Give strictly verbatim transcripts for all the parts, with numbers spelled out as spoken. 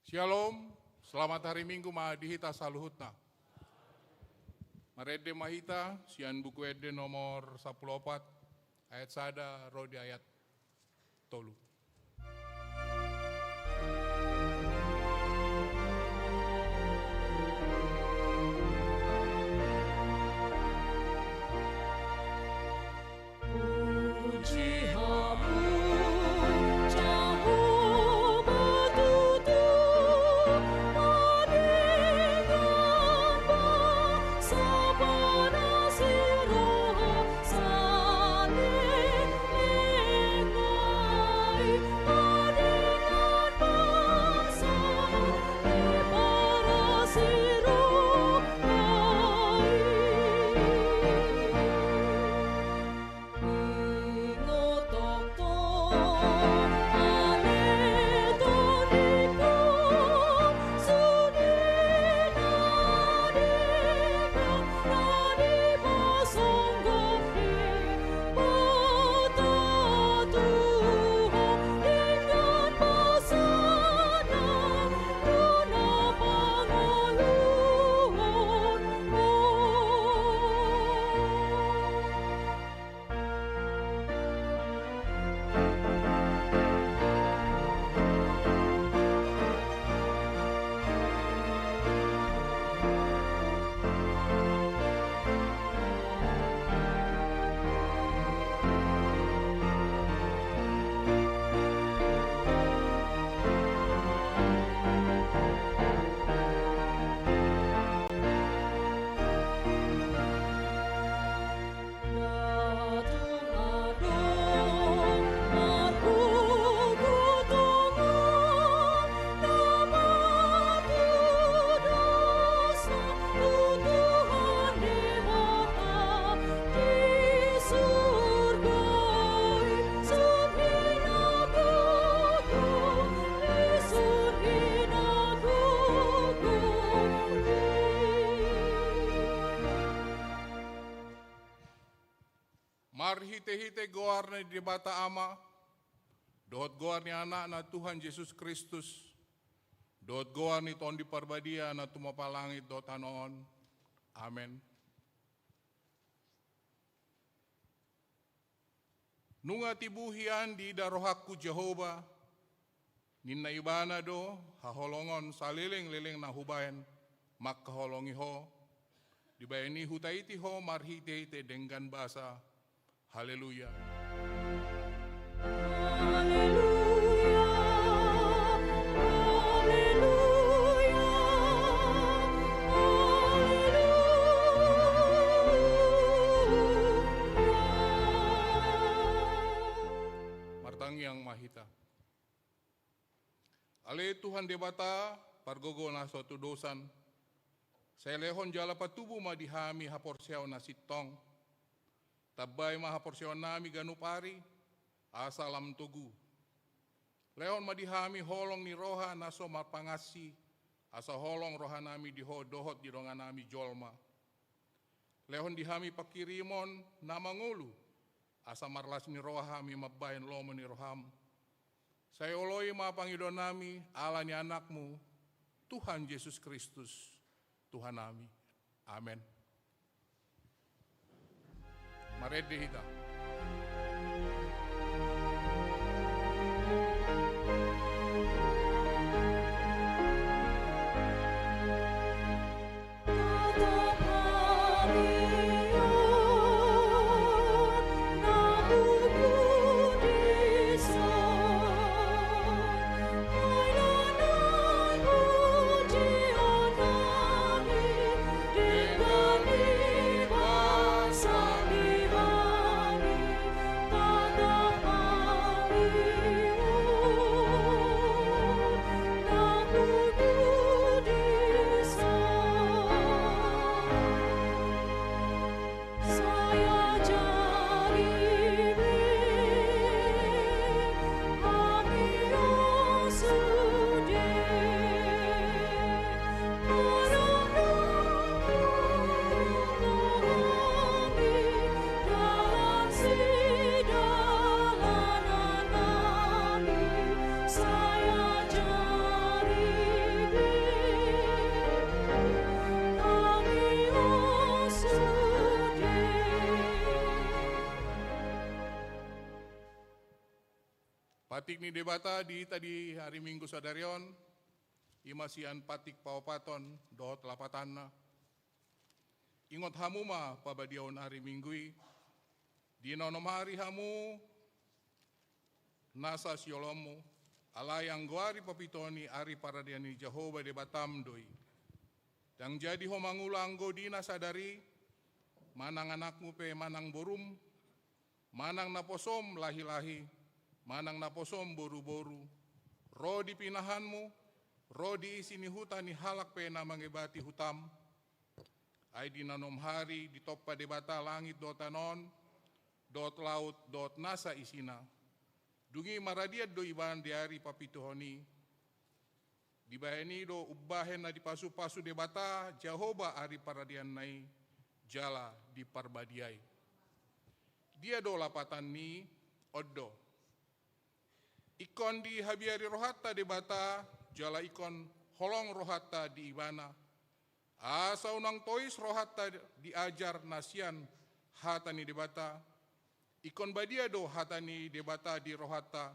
Syalom, selamat hari Minggu ma di hita saluhutna. Marende ma hita sian Buku Ende nomor sampulu opat, ayat sada ro di ayat tolu. Marhitehite goar ni Debata Ama, dohot goar ni Anakna Tuhan Jesus Kristus, dohot goar ni Tondi Parbadia na tumompa langit dohot tano on. Amen. Nunga tibu hian diida rohangku Jahowa, ninna Ibana do haholongon salelengleleng na hubaen mangkaholongi ho. Dibaen i hutaiti ho marhitehite denggan basa. Haleluya. Haleluya. Haleluya. Haleluya. Martangiang ma hita. Ale Tuhan Debata, pargogo na so hatudosan, sai lehon jala patubu ma di hami haporseaon na sintong. Tambai ma haporseaonnami ganup ari, asa lam togu. Lehon ma di hami holong ni roha na so marpangansi, asa holong rohanami di ho dohot di donganami jolma. Lehon di hami panghirimon na mangolu, asa marlas ni roha hami mambaen lomo ni roham. Sai oloi ma pangidoannami ala ni Anakmu, Tuhan Jesus Kristus, Tuhannami. Amen. Marende hita. Patik ni Debata di hita di ari Minggu sadari on, i ma sian patik paopathon dohot lapatanna. Ingot hamu ma pabadiaon ari Minggu i, di na onom ari hamu nasa siolommu, alai anggo ari papituhon i ari paradian ni Jahowa Debatam do i. Ndang jadi ho mangula anggo di na sadari, manang anakmu pe manang borum, manang naposom lahilahi, manang naposom boruboru, ro di pinahanmu, ro di isi ni huta ni halak pe na mangebati hutam. Ai di na onom ari ditompa Debata langit dohot tano on, dohot laut dohot nasa isina. Dung i maradian do ibana di ari papituhon i. Dibahen i do umbahen na dipasupasu Debata Jahowa ari paradianna i jala diparbadiai. Dia do lapatan ni i? On do. Ingkon dihabiari rohanta Debata, jala ingkon holong rohanta di Ibana. Asa unang tois rohanta di ajar na sian hata ni Debata. Ingkon badia do hata ni Debata di rohanta,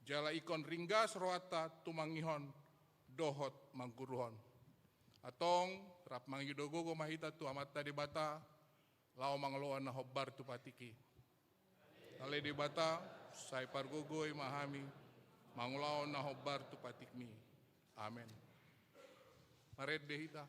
jala ingkon ringgas rohanta tumangihon dohot mangguruhon. Antong, rap mangido gogo ma hita tu Amanta Debata, laho mangulaon na hombar tu patik i. Ale Debata, sai pargogoi ma hami, mangulaon na hombar tu patikmi. Amen. Marende hita.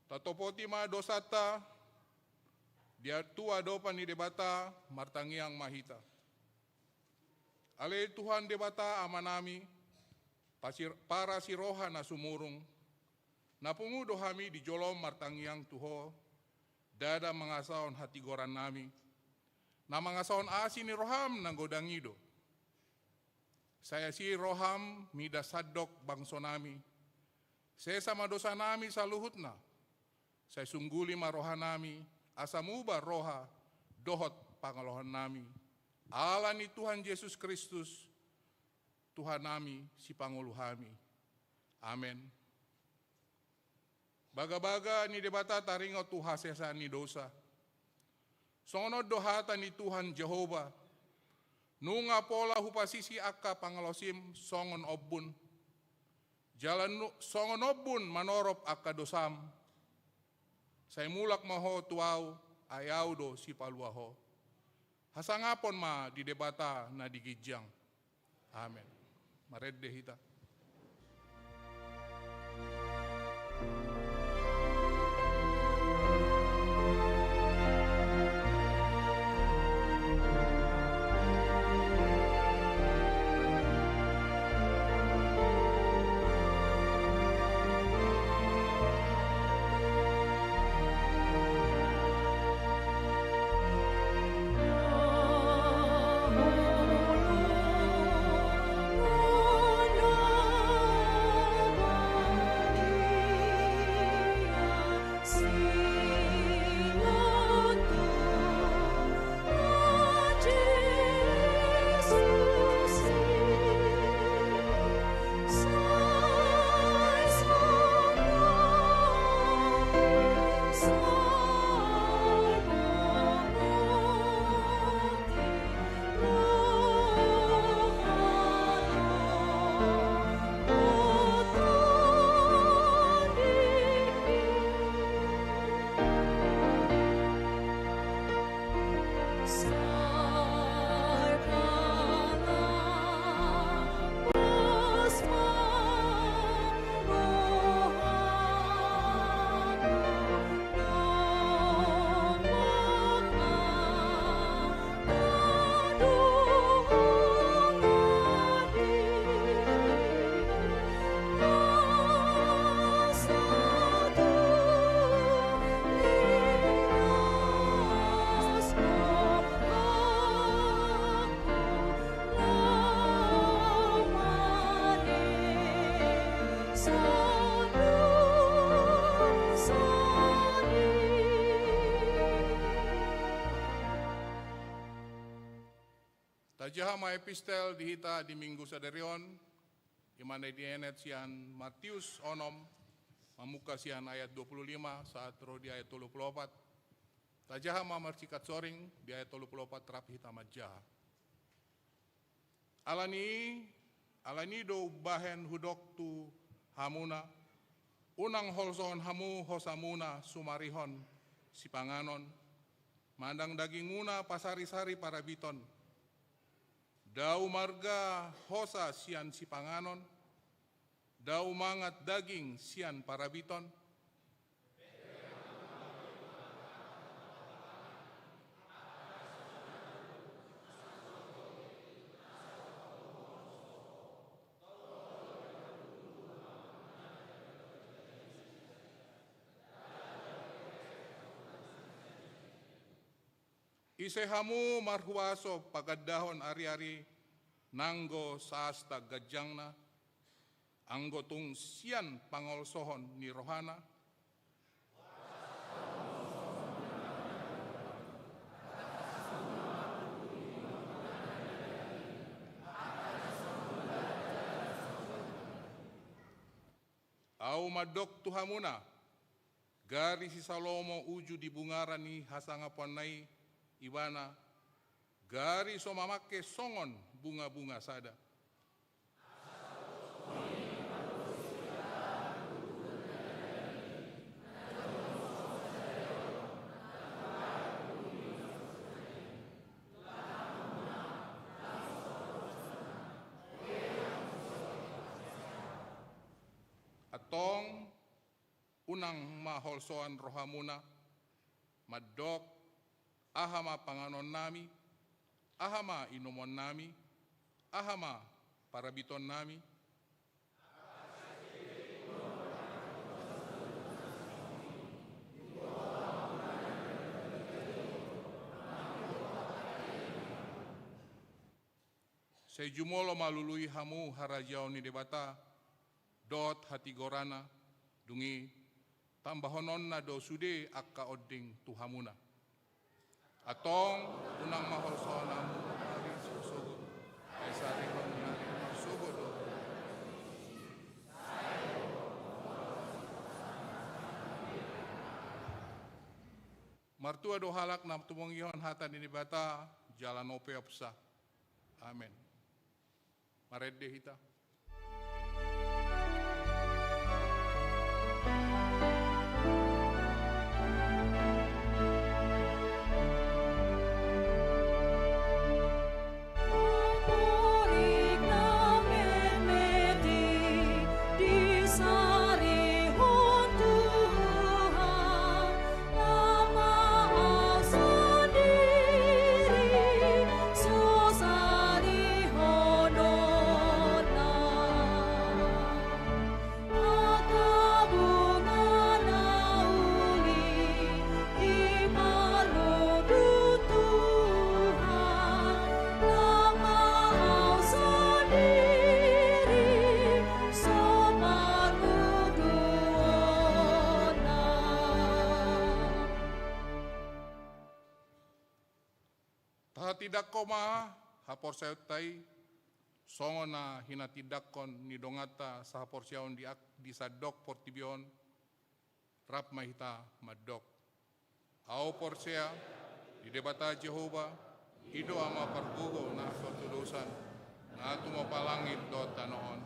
Tatopoti ma dosanta di a-, tu adopan ni Debata, martangiang ma hita. Ale Tuhan Debata Amanami, pasir-, parasi roha na sumurung, na pungu do hami di jolom martangiang tu Ho, ndada mangasahon hatigorannami, na mangasahon asi ni roham na godang i do. Sai asi roham mida sandok bangsonami. Sesa ma dosanami saluhutna. Sai sungguli ma rohanami, asa muba roha dohot pangalahoannami. Ala ni Tuhan Jesus Kristus, Tuhannami, Sipangolu hami. Amen. Bagabaga ni Debata taringot tu hasesaan ni dosa. Songon on do hata ni Tuhan Jahowa: Nunga pola hupasisi angka pangalaosim songon ombun, jala nu-, songon ombun manorop angka dosam. Sai mulak ma ho tu Ahu, ai Ahu do Sipalua ho. Hasangapon ma di Debata na di ginjang. Amen. Marende hita. Tajaha ma epistel di hita di Minggu sadari on, i ma na dienet sian Matius onom, mamungka sian ayat dua puluh lima sahat ro di ayat tolu puluh opat. Tajaha ma marsikat soring di ayat tolu puluh opat rap hita manjaha. Alani, alani do umbahen hudok tu hamuna, unang holsohon hamu hosamuna sumarihon sipanganon, manang dagingmuna pasarisari parabiton. Dao marga hosa sian sipanganon, dao mangat daging sian parabiton. Ise hamu marhuaso pagandahon ariari nanggo saasta ganjangna, anggo tung sian pangolsohon ni rohana? Ahu mandok tu hamuna, gari si Salomo uju di bungaran ni hasangaponNa i ibana, gari so mamangke songon bungabunga sada. Antong, unang ma holsoan rohamuna, mandok, aha ma panganonnami, aha ma inumonnami, aha ma parabitonnami? Sai jumolo ma lului hamu harajaon ni Debata dohot hatigoranna, dung i tambahononna do sude angka onding tu hamuna. Antong, unang ma holsoan hamu ari sisogot, ai sarihon ni ari marsogot do. Martua do halak na tumangihon hata ni Debata jala na umpeopsa. Amen. Marende hita. Tahatindangkon ma haporseaonta i, songon na hinatindangkon ni donganta sahaporseaon di ak-, di sandok portibi on, rap ma hita mandok. Ahu porsea di Debata Jahowa, i do Ama pargogo na so tudosan, na tumompa langit dohot tano on.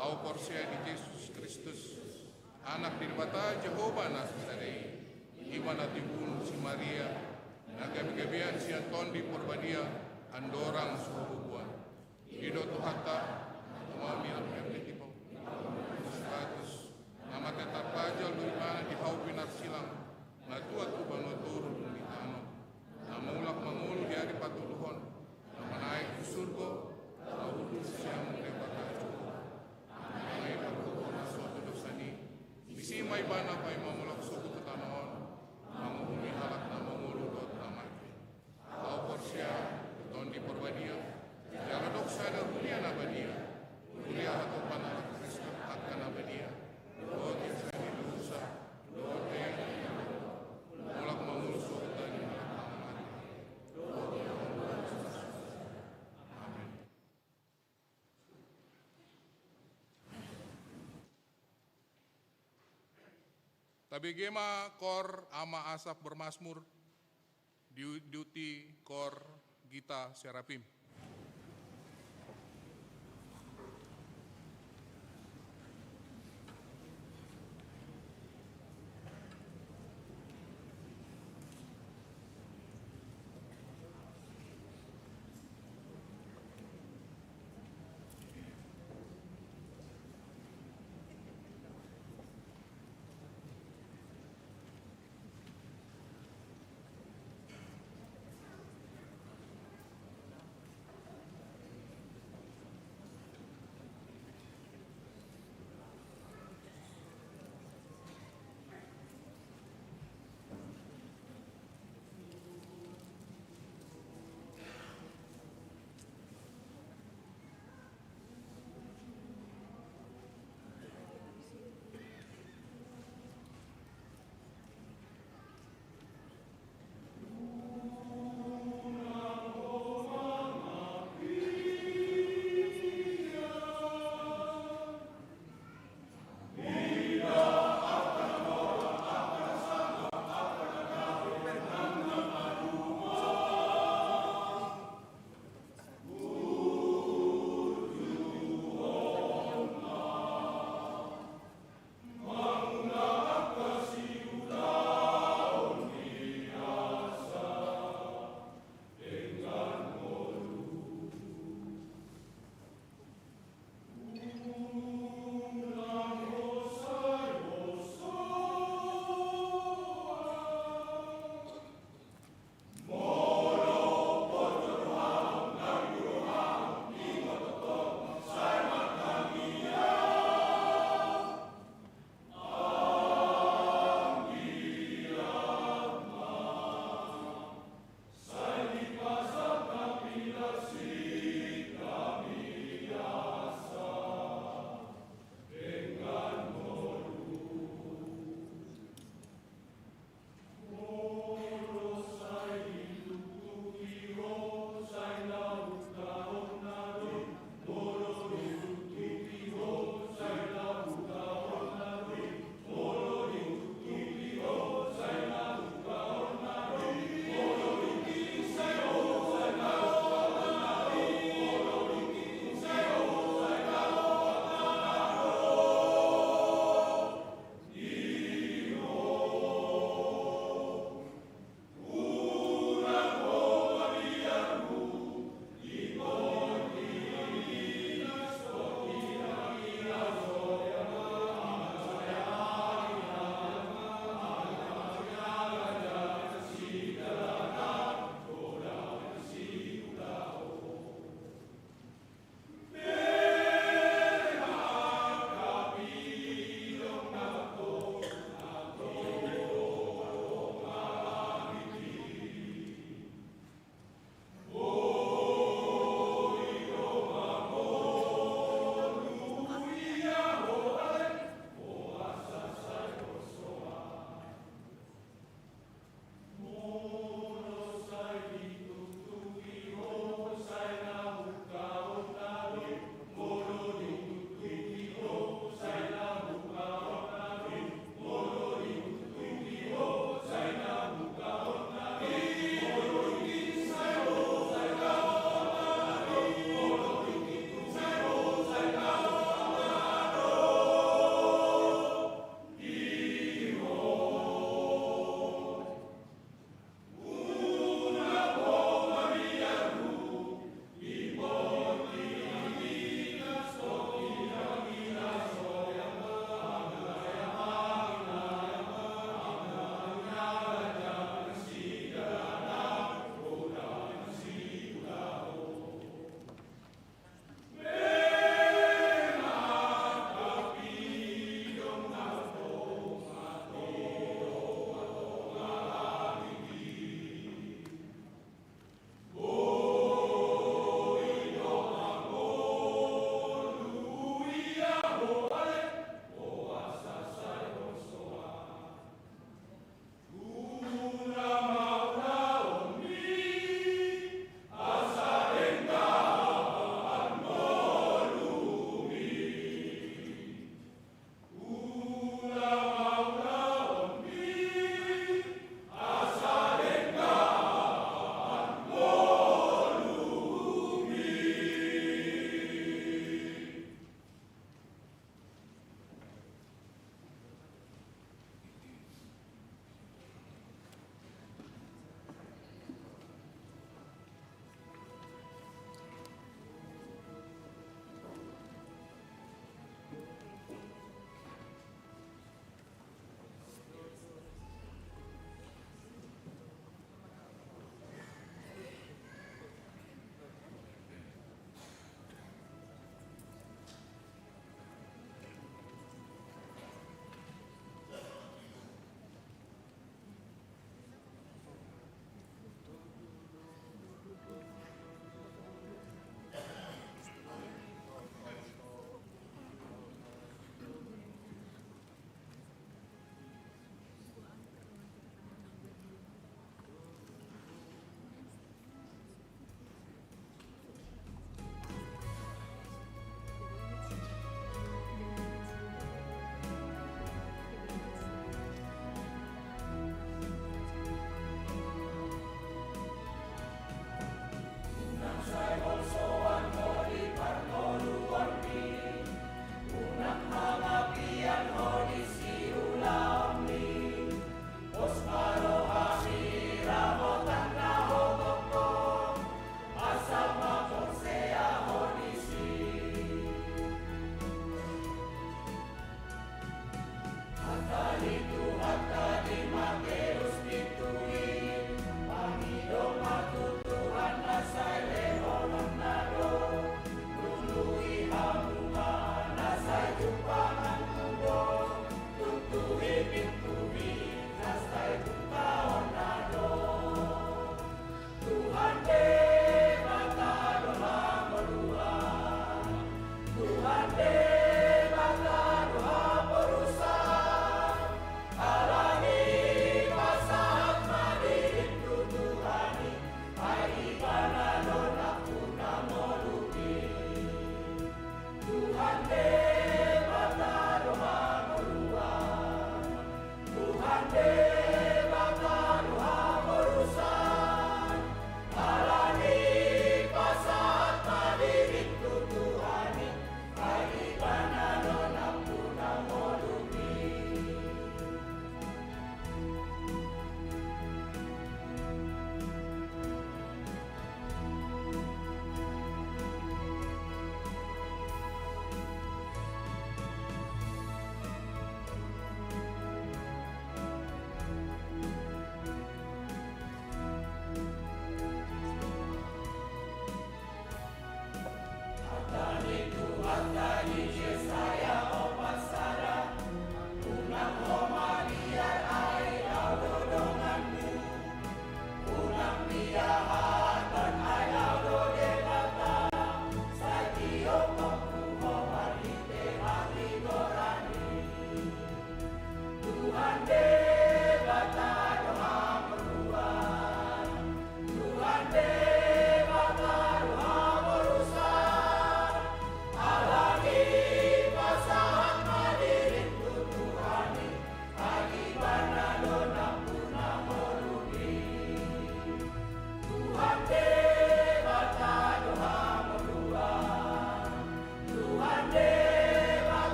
Ahu porsea di Jesus Kristus, Anak ni Debata Jahowa na sasada i, i ma na tibu si Maria, na Gabe-gabean sian Tondi Porbadia, andorang so habubuhan. I do Tuhanta, na tumampak di portibi, di portibi seratus, na mate tarpajal do ibana di hau pinarsilang, na tuat tu banua toru dung di tano, na mulak mangolu di ari patoluhon, na manaek tu surgo, na hundul sian Debata Jahowa, na mangalehon dosa ni, disi ma ibana paima mulak sogot tu tano on, manguhumi halak na mangolu dohot na mate. Ahu porsea tu Tondi Porbadia, jala adong sada huria na badia, huria hatopan angka na badia, dohot asa ni dosa, dohot mulak mangolu sogot tu tano. Amen. Tabege ma kor Ama Asaf bermasmur, diihuti kor Gita Serafim.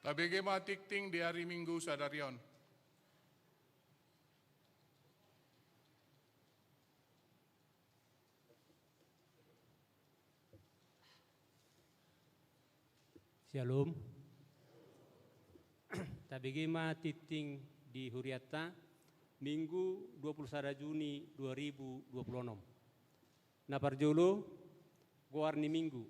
Tabege ma tingting di ari Minggu sadari on. Syalom. Tabege ma tingting di hurianta, Minggu dua puluh sada Juni dua ribu dua puluh onom. Na parjolo, goar ni Minggu.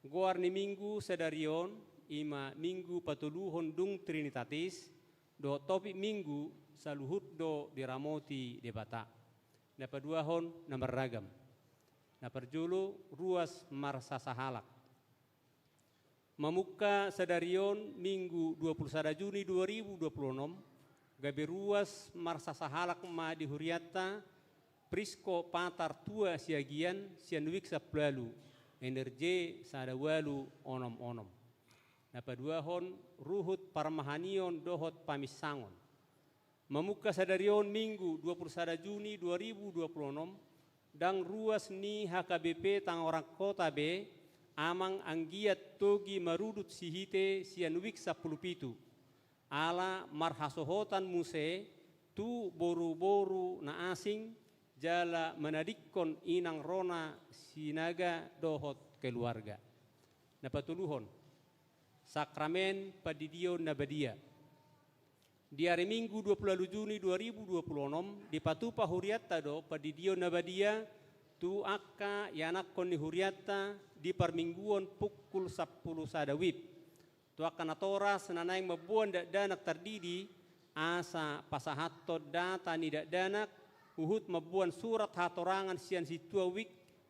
Goar ni Minggu sadari on, i ma Minggu patoluhon dung Trinitatis, dohot topik Minggu, saluhut do diramoti Debata. Na paduahon, na marragam. Na parjolo, ruas marsasahalak. Mamungka sadari on Minggu dua puluh sada Juni dua ribu dua puluh onom, gabe ruas marsasahalak ma di hurianta, Prisko Patar Tua Siagian, sian wijk sampulu ualu, N R J sada ualu onom onom. Na paduahon, ruhut parmahanion dohot paminsangon. Mamungka sadari on Minggu dua puluh sada Juni dua ribu dua puluh onom, ndang ruas ni H K B P Tangerang Kota be, amang anggiat togi marudut sihite sian wijk sampulu pitu. Ala marhasohotan muse tu boruboru na asing, jala manadingkon inang rona Sinaga dohot keluarga. Na patoluhon, sakramen pandidion na badia. Di ari Minggu dua puluh ualu Juni dua ribu dua puluh onom, dipatupa hurianta do pandidion na badia tu angka ianakhon ni hurianta di parmingguon pukul sampulu sada wib. Tu angka natoras na naeng mamboan dakdanak tardidi, asa pasahathon data ni dakdanak, huhut mamboan surat hatorangan sian sintua wijk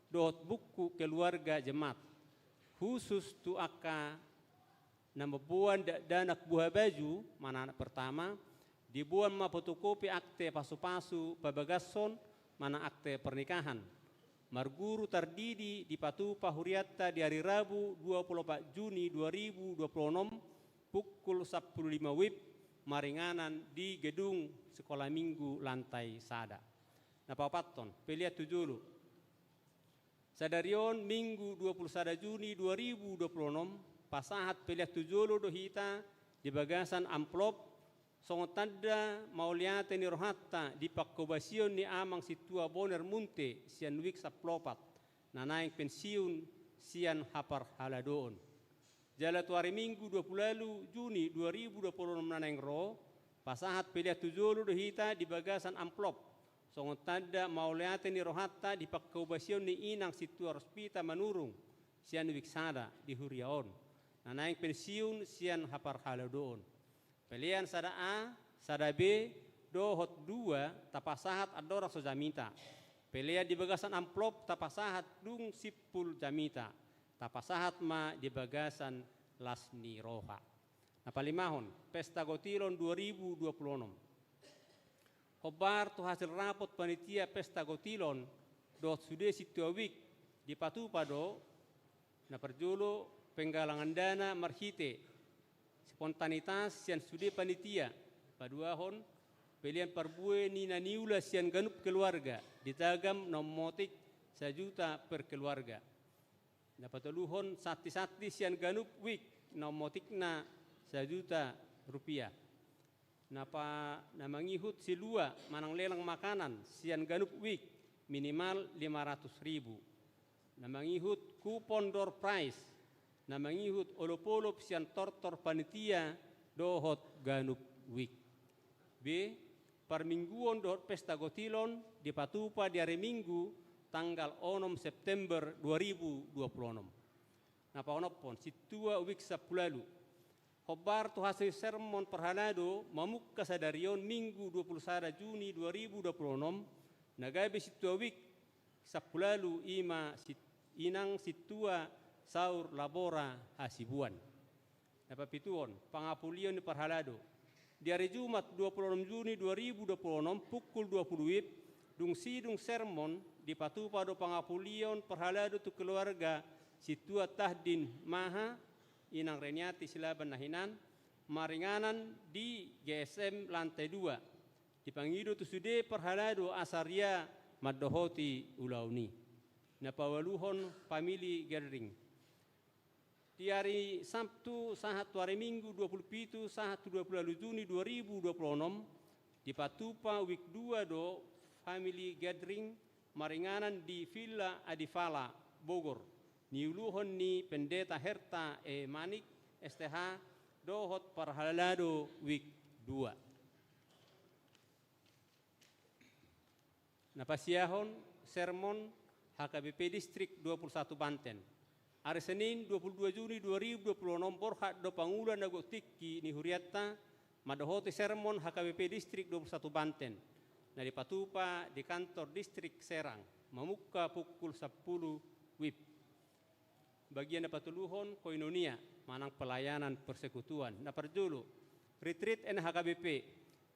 dohot buku keluarga jemaat. Husus tu angka na mamboan dakdanak buha baju, manang anak pertama, diboan ma fotokopi akte pasupasu pabagashon, manang akte pernikahan. Marguru tardidi dipatupa hurianta di ari Rabu dua puluh opat Juni dua ribu dua puluh onom, pukul sampulu lima wib, maringanan di gedung Sekolah Minggu lantai sada. Na paopathon, pelean tu jolo. Sadari on Minggu dua puluh sada Juni dua ribu dua puluh onom, pasahat pelean tu jolo do hita di bagasan amplop, songon tanda mauliate ni rohanta di pangkobasion ni amang sintua Boner Munte sian wijk sampulu opat, na naeng pensiun sian haparhaladoon. Jala tu ari Minggu dua puluh ualu Juni dua ribu dua puluh onom na naeng ro, pasahat pelean tu jolo do hita di bagasan amplop, songon tanda mauliate ni rohanta di pangkobasion ni inang sintua Rospita Manurung sian wijk sada di huria on, na naeng pensiun sian haparhaladoon. Pelean sada A, sada B, dohot dua tapasahat andorang so jamita. Pelean di bagasan amplop tapasahat dung simpul jamita. Tapasahat ma di bagasan las ni roha. Na palimahon, Pesta Gotilon dua ribu dua puluh onom. Hombar tu hasil rapot panitia Pesta Gotilon dohot sude sintua wijk, dipatupa do, na parjolo, penggalangan dana marhite spontanitas sian sude panitia. Paduahon, pelean parbue ni na niula sian ganup keluarga, ditagam na ummotik sajuta per keluarga. Na patoluhon, santisanti sian ganup wijk, na ummotikna sajuta rupiah. Na pa-, na mangihut silua manang lelang makanan sian ganup wijk, minimal lima ratus ribu. Na mangihut kupon door prize, na mangihut olopolop sian tortor panitia dohot ganup wijk. B, parmingguon dohot Pesta Gotilon dipatupa di ari Minggu tanggal onom September dua ribu dua puluh onom. Na paonomhon, sintua wijk sampulu ualu. Hombar tu hasil sermon parhalado mamungka sadari on Minggu dua puluh sada Juni dua ribu dua puluh onom, na gabe sintua wijk sampulu ualu i ma si-, inang sintua Saur Labora Hasibuan. Na papituhon, pangapulion ni parhalado. Di ari Jumat dua puluh onom Juni dua ribu dua puluh onom pukul dua puluh wib, dung sidung sermon, dipatupa do pangapulion parhalado tu keluarga sintua Tahdin Maha, inang Reniati Silaban na hinan, maringanan di G S M lantai dua. Dipangido tu sude parhalado asa ria mandohoti ulaon i. Na paualuhon, family gathering. Di ari Sabtu sahat tu ari Minggu dua puluh pitu sahat tu dua puluh ualu Juni dua ribu dua puluh onom, dipatupa week dua do family gathering maringanan di Villa Adipala, Bogor, niuluhon ni Pendeta Herta E Manik, S T H, dohot parhalado week dua. Na pasiahon sermon H K B P Distrik dua puluh satu Banten. Ari Senin dua puluh dua Juni dua ribu dua puluh onom borhat do pangula na gok tingki ni hurianta mandohoti sermon H K B P Distrik dua puluh satu Banten, na dipatupa di kantor Distrik Serang, mamungka pukul sampulu wib. Bagian na patoluhon koinonia manang pelayanan persekutuan. Na parjolo, retreat N H K B P.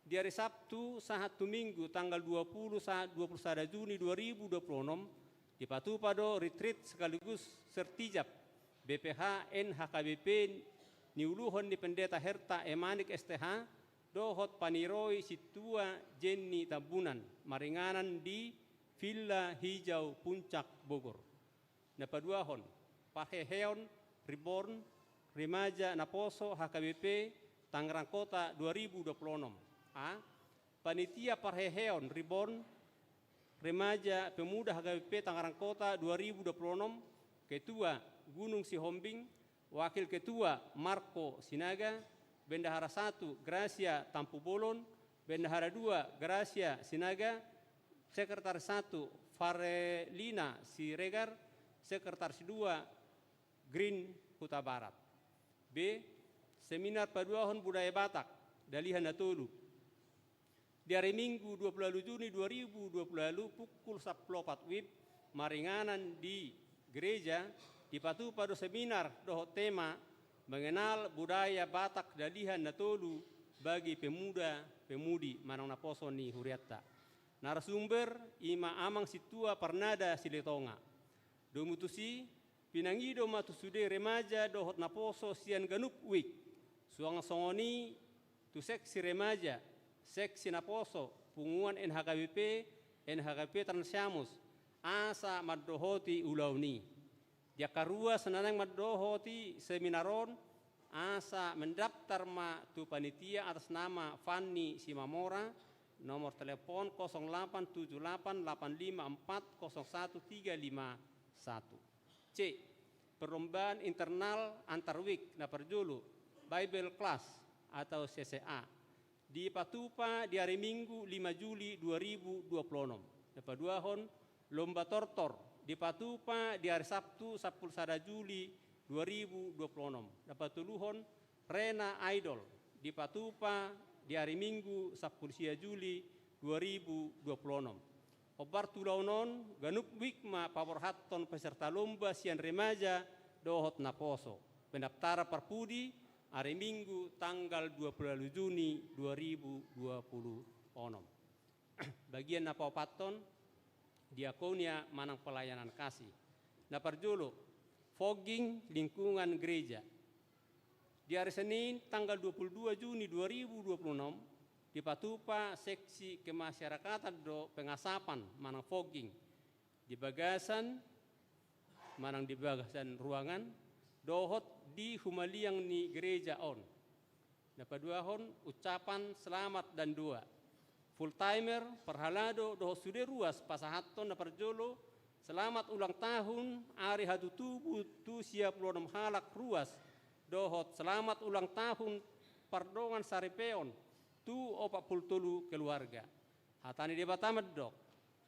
Di ari Sabtu sahat tu Minggu tanggal dua puluh sahat dua puluh sada Juni dua ribu dua puluh onom, dipatupa do retreat sekaligus sertijab B P H N H K B P niuluhon ni Pendeta Herta E Manik, S T H, dohot paniroi sintua Jenny Tambunan maringanan di Villa Hijau Puncak, Bogor. Na paduahon, parheheon Reborn Remaja Naposo H K B P Tangerang Kota dua ribu dua puluh onom. A. Panitia parheheon Reborn Remaja Pemuda H K B P Tangerang Kota dua ribu dua puluh onom, Ketua Gunung Sihombing, Wakil Ketua Marco Sinaga, Bendahara satu Gracia Tampubolon, Bendahara dua Gracia Sinaga, Sekretaris satu Farelina Siregar, Sekretaris dua Green Hutabarat. B. Seminar paduahon budaya Batak, Dalihan Na Tolu. Di ari Minggu dua puluh ualu Juni dua ribu dua puluh ualu pukul sampulu opat wib maringanan di gereja, dipatupa do seminar dohot tema mengenal budaya Batak Dalihan Na Tolu bagi pemuda pemudi manang naposo ni hurianta. Narasumber i ma Amang Sintua Parnada Silitonga. Domu tusi, pinangido ma tu sude remaja dohot naposo sian ganup wik, suang songon i tu seksi remaja, seksi naposo, punguan N H K B P, N H K B P Trans Siamus, asa mandohoti ulaon i. Di angka ruas na naeng mandohoti seminar on, asa mendaftar ma tu panitia atas nama Fanny Simamora, nomor telepon kosong delapan tujuh delapan delapan lima empat kosong satu tiga lima satu. C. Perlombaan internal antar wik, na parjolo, Bible Class atau C C A. Dipatupa di ari Minggu lima Juli dua ribu dua puluh onom. Na paduahon, lomba tortor, dipatupa di ari Sabtu sampulu sada Juli dua ribu dua puluh onom. Na patoluhon, Rena Idol, dipatupa di ari Minggu sampulu sia Juli dua ribu dua puluh onom. Hombar tu ulaon on, ganup wik ma paborhathon peserta lomba sian remaja dohot naposo. Pendaftaran parpudi, ari Minggu tanggal dua puluh ualu Juni dua ribu dua puluh onom. Bagian na paopathon, diakonia manang pelayanan kasih. Na parjolo, fogging lingkungan gereja. Di ari Senin tanggal dua puluh dua Juni dua ribu dua puluh onom, dipatupa seksi kemasyarakatan do pengasapan manang fogging di bagasan manang di bagasan ruangan dohot di humaliang ni gereja on. Na paduahon, ucapan selamat dan doa. Full timer, parhalado dohot sude ruas pasahathon. Na parjolo, selamat ulang tahun ari hatutubu tu sia pulu onom halak ruas dohot selamat ulang tahun pardongan saripeon tu opat pulu tolu keluarga. Hata ni Debata mandok,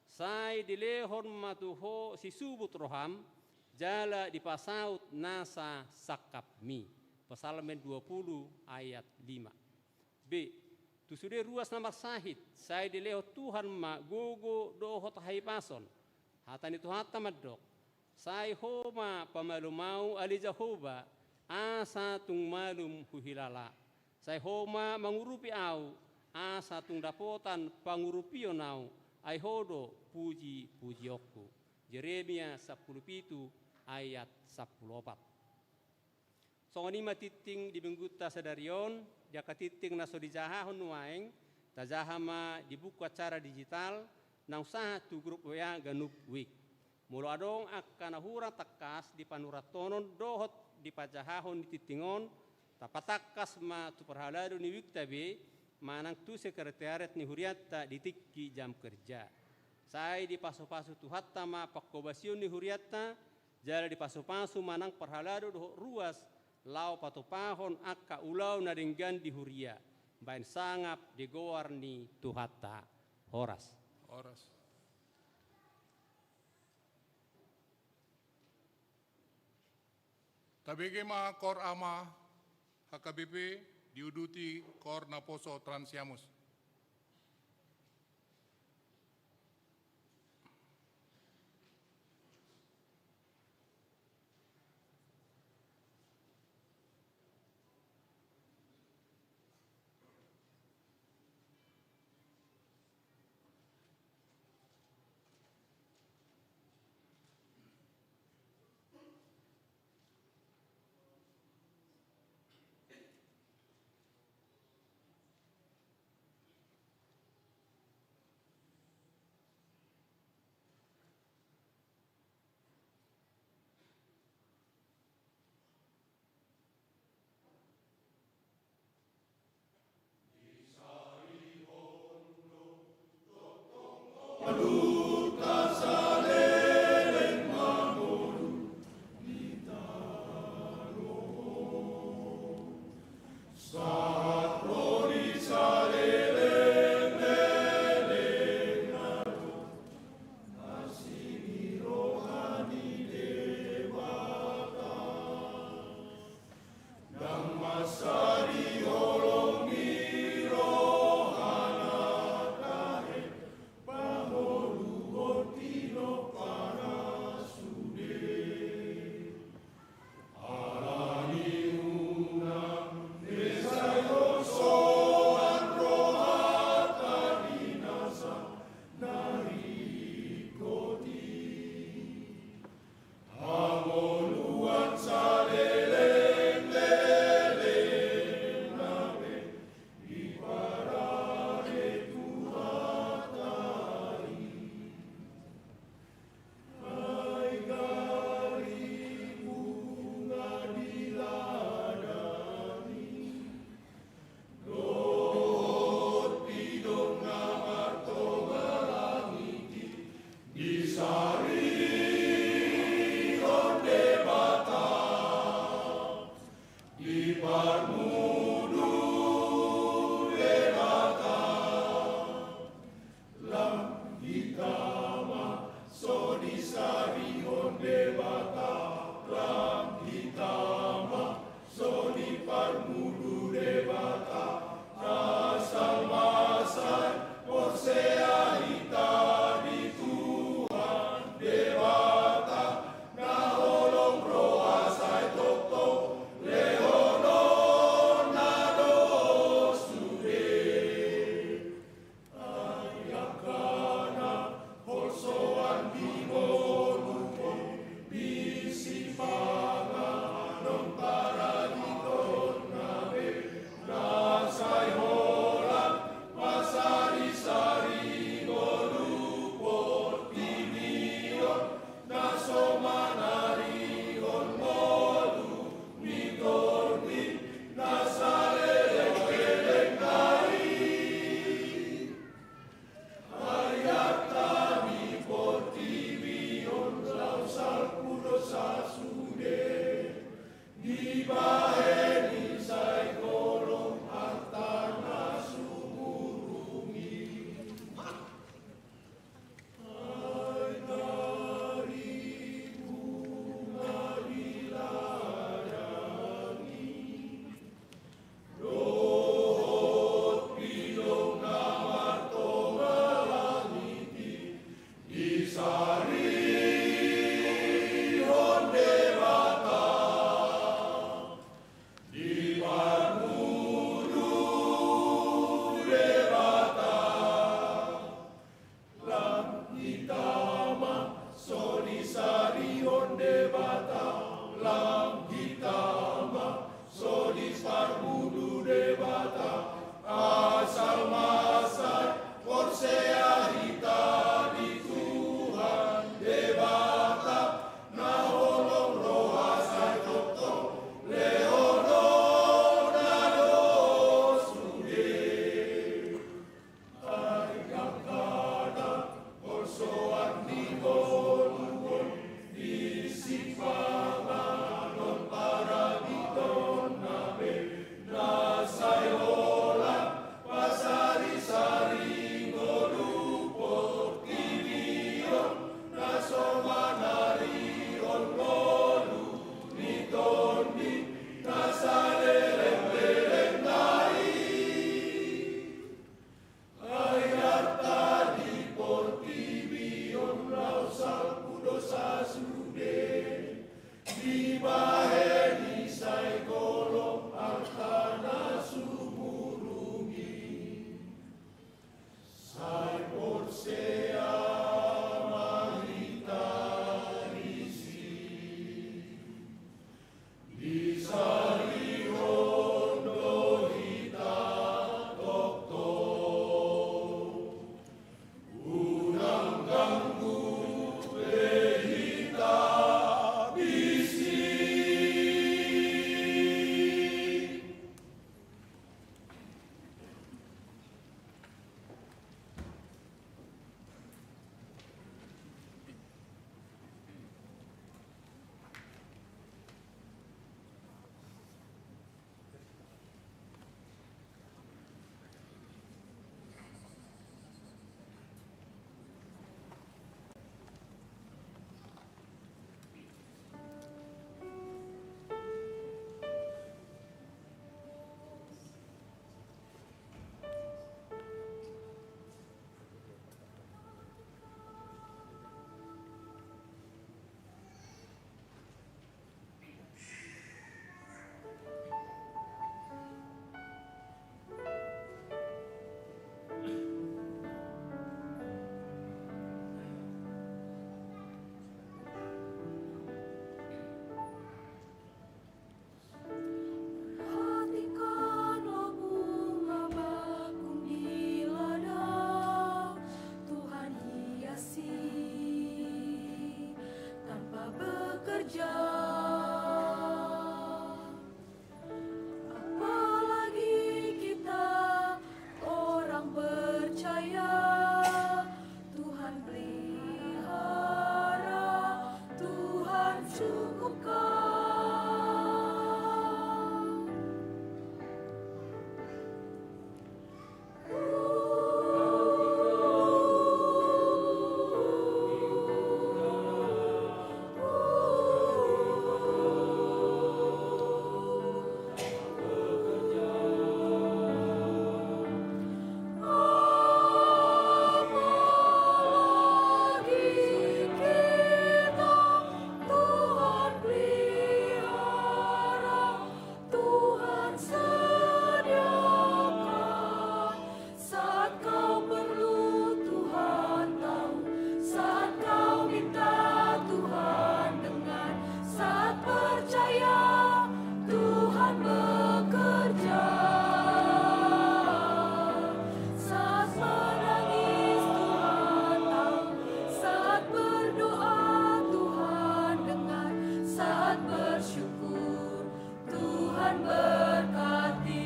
sai dilehon ma tu ho sisubut roham, jala dipasaut nasa sangkapmi. Psalmen dua pulu ayat lima. B. Tu sude ruas na marsahit, sai dilehon Tuhan ma gogo dohot hahipason. Hata ni Tuhanta mandok, sai ho ma pamalum ahu ale Jahowa, asa tung malum huhilala. Sai ho ma mangurupi ahu, asa tung dapotan pangurupion ahu, ai ho do puji-pujionku. Jeremia sampulu pitu ayat sampulu opat. Songon i ma tingting di minggunta sadari on, di angka tingting na so dijahahon nuaeng, tajaha ma di buku acara digital, naung sahat tu grup W A ganup wik. Molo adong angka na hurang tangkas di panurathonon dohot di panjahahon ni tingting on, tapatangkas ma tu parhalado ni uikta be manang tu sekretariat ni hurianta di tingki jam kerja. Sai dipasupasu Tuhanta ma panghobasion ni hurianta, jala dipasupasu ma nang parhalado dohot ruas laho patupahon angka ulaon na denggan di huria, baen sangap di goar ni Tuhanta. Horas. Horas. Tabege ma koor ama H K B P, diuduti koor naposo Transiamus. Tuhan sediakan. Saat kau perlu, Tuhan tahu. Saat kau minta, Tuhan dengar. Saat percaya, Tuhan bekerja. Saat menangis, Tuhan tahu. Saat berdoa, Tuhan dengar. Saat bersyukur, Tuhan berkati.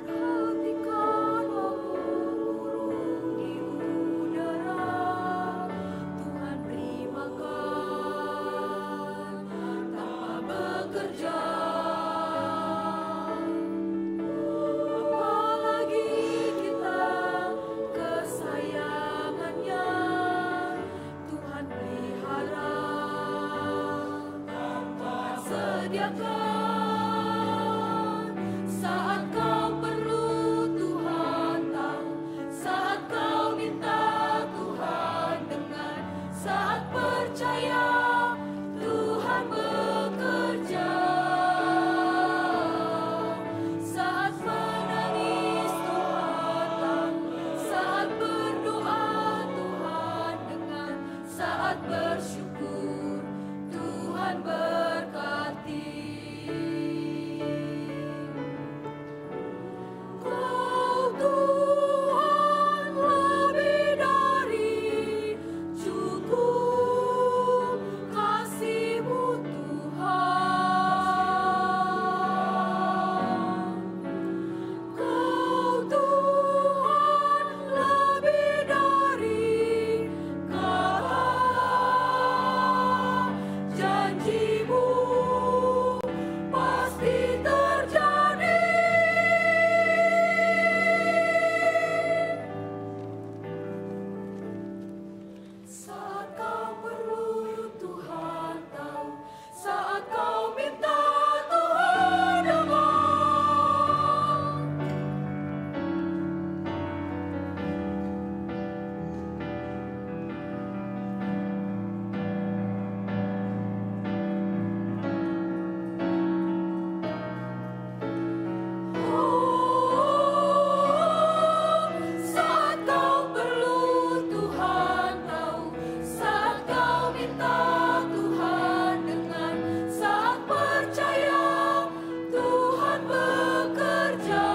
Perhatikan burung-burung di udara, Tuhan beri makan tanpa bekerja. Apalagi kita kesayangannya, Tuhan pelihara, Tuhan sediakan. Saat kau perlu, Tuhan tahu. Saat kau minta, Tuhan dengar. Saat percaya, Tuhan bekerja. Saat menangis, Tuhan tahu. Saat berdoa, Tuhan dengar. Saat bersyukur, Tuhan berkati. Kau Tuhan lebih dari cukup, kasih-Mu Tuhan. Kau Tuhan lebih dari kata, janji-Mu pasti terjadi. Saat kau perlu, Tuhan tahu. Saat kau minta, Tuhan dengar. Saat kau perlu, Tuhan tahu. Saat kau minta, Tuhan dengar. Saat percaya, Tuhan bekerja.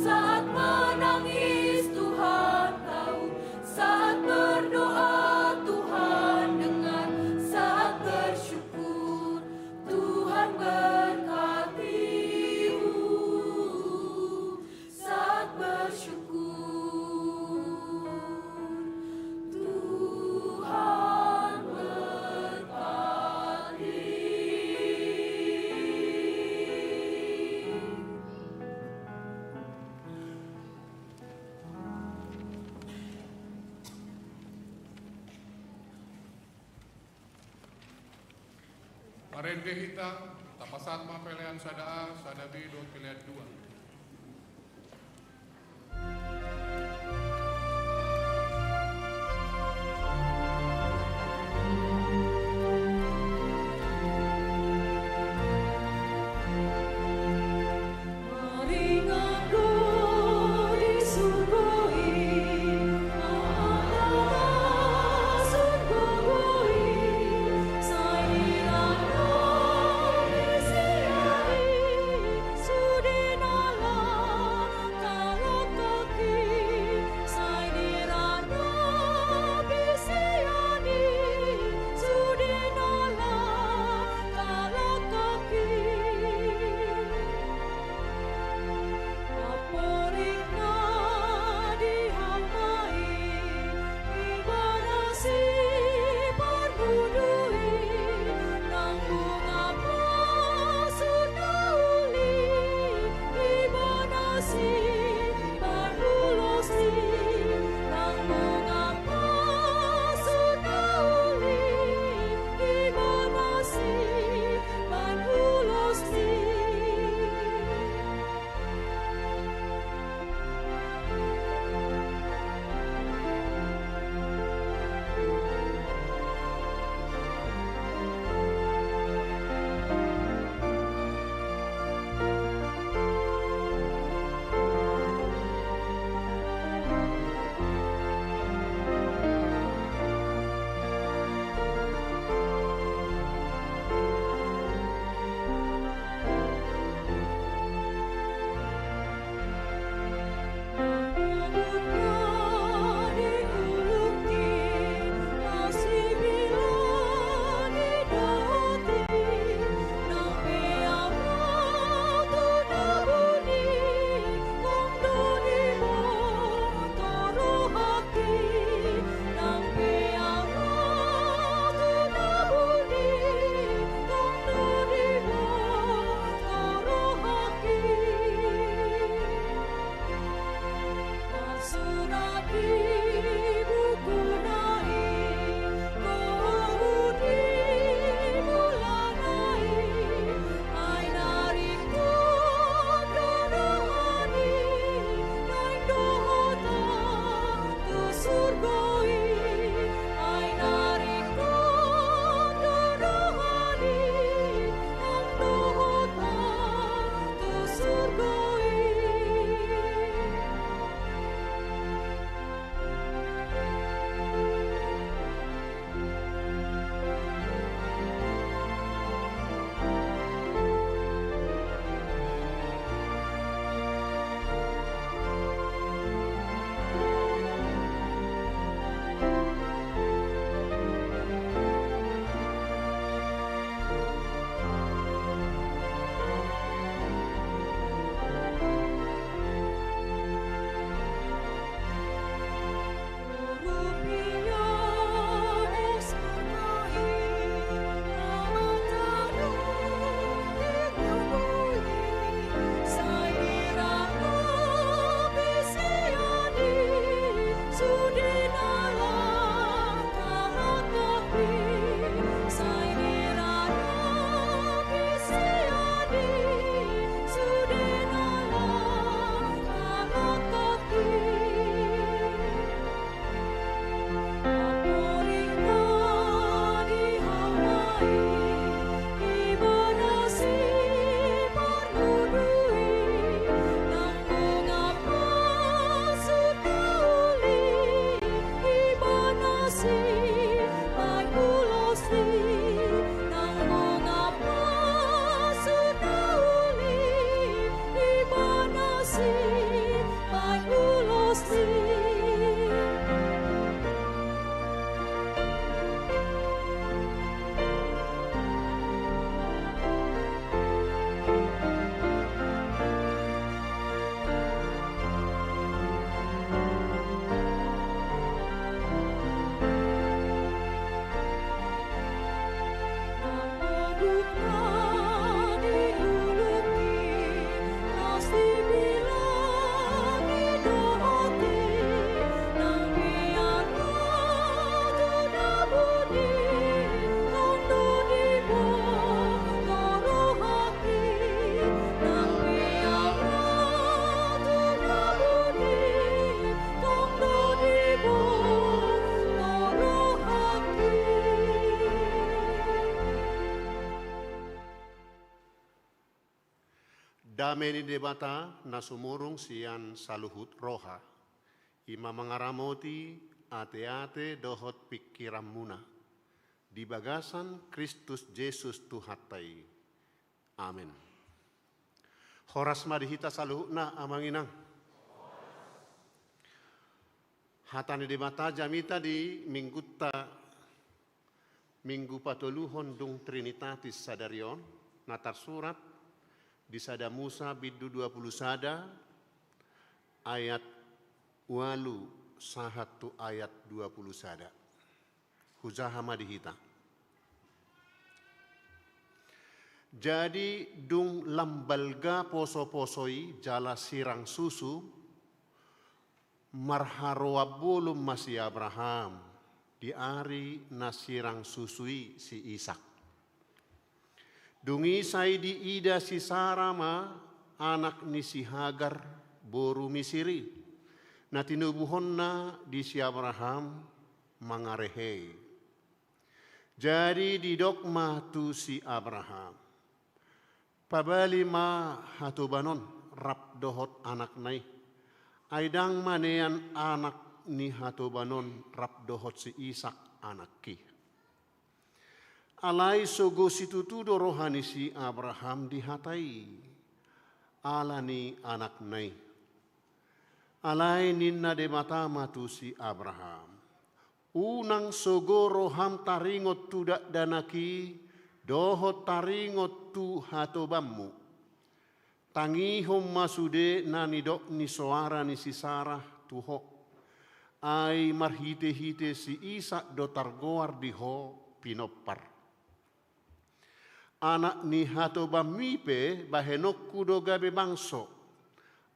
Saat menangis, Tuhan tahu. Saat berdoa, Tuhan dengar. Saat bersyukur, Tuhan berkati. Saat bersyukur, Tuhan berkati. Marende hita, tapasahat ma pelean sada A, sada B dohot pelean dua. Dame ni Debata na sumurung sian saluhut roha, i ma mangaramoti ateate dohot pingkiranmuna di bagasan Kristus Jesus Tuhanta i. Amen. Horas ma di hita saluhutna, amang inang. Hata ni Debata jamita di minggunta, minggu patoluhon dung Trinitatis sadari on, na tarsurat di Sada Musa bindu dua pulu sada, ayat ualu sahat tu ayat dua pulu sada. Hujaha ma di hita. Jadi dung lam balga posoposo i jala sirang susu, marharoan bolon ma si Abraham di ari na sirang susu i si Isak. Dung i sai diida si Sara ma anak ni si Hagar, boru Misir i, na tinubuhonna di si Abraham mangarehei. Jadi didok ma tu si Abraham, pabali ma hatoban on rap dohot anakna i, ai ndang manean anak ni hatoban on rap dohot si Isak anakki. Alai sogo situtu do roha ni si Abraham di hata i, ala ni anakna i. Alai ninna Debata ma tu si Abraham, unang sogo roham taringot tu dakdanak i dohot taringot tu hatobanmu. Tangihon ma sude na nidok ni soara ni si Sara tu ho. Ai marhitehite si Isak do targoar di ho pinompar. Anak ni hatobanmi pe bahenonku do gabe bangso,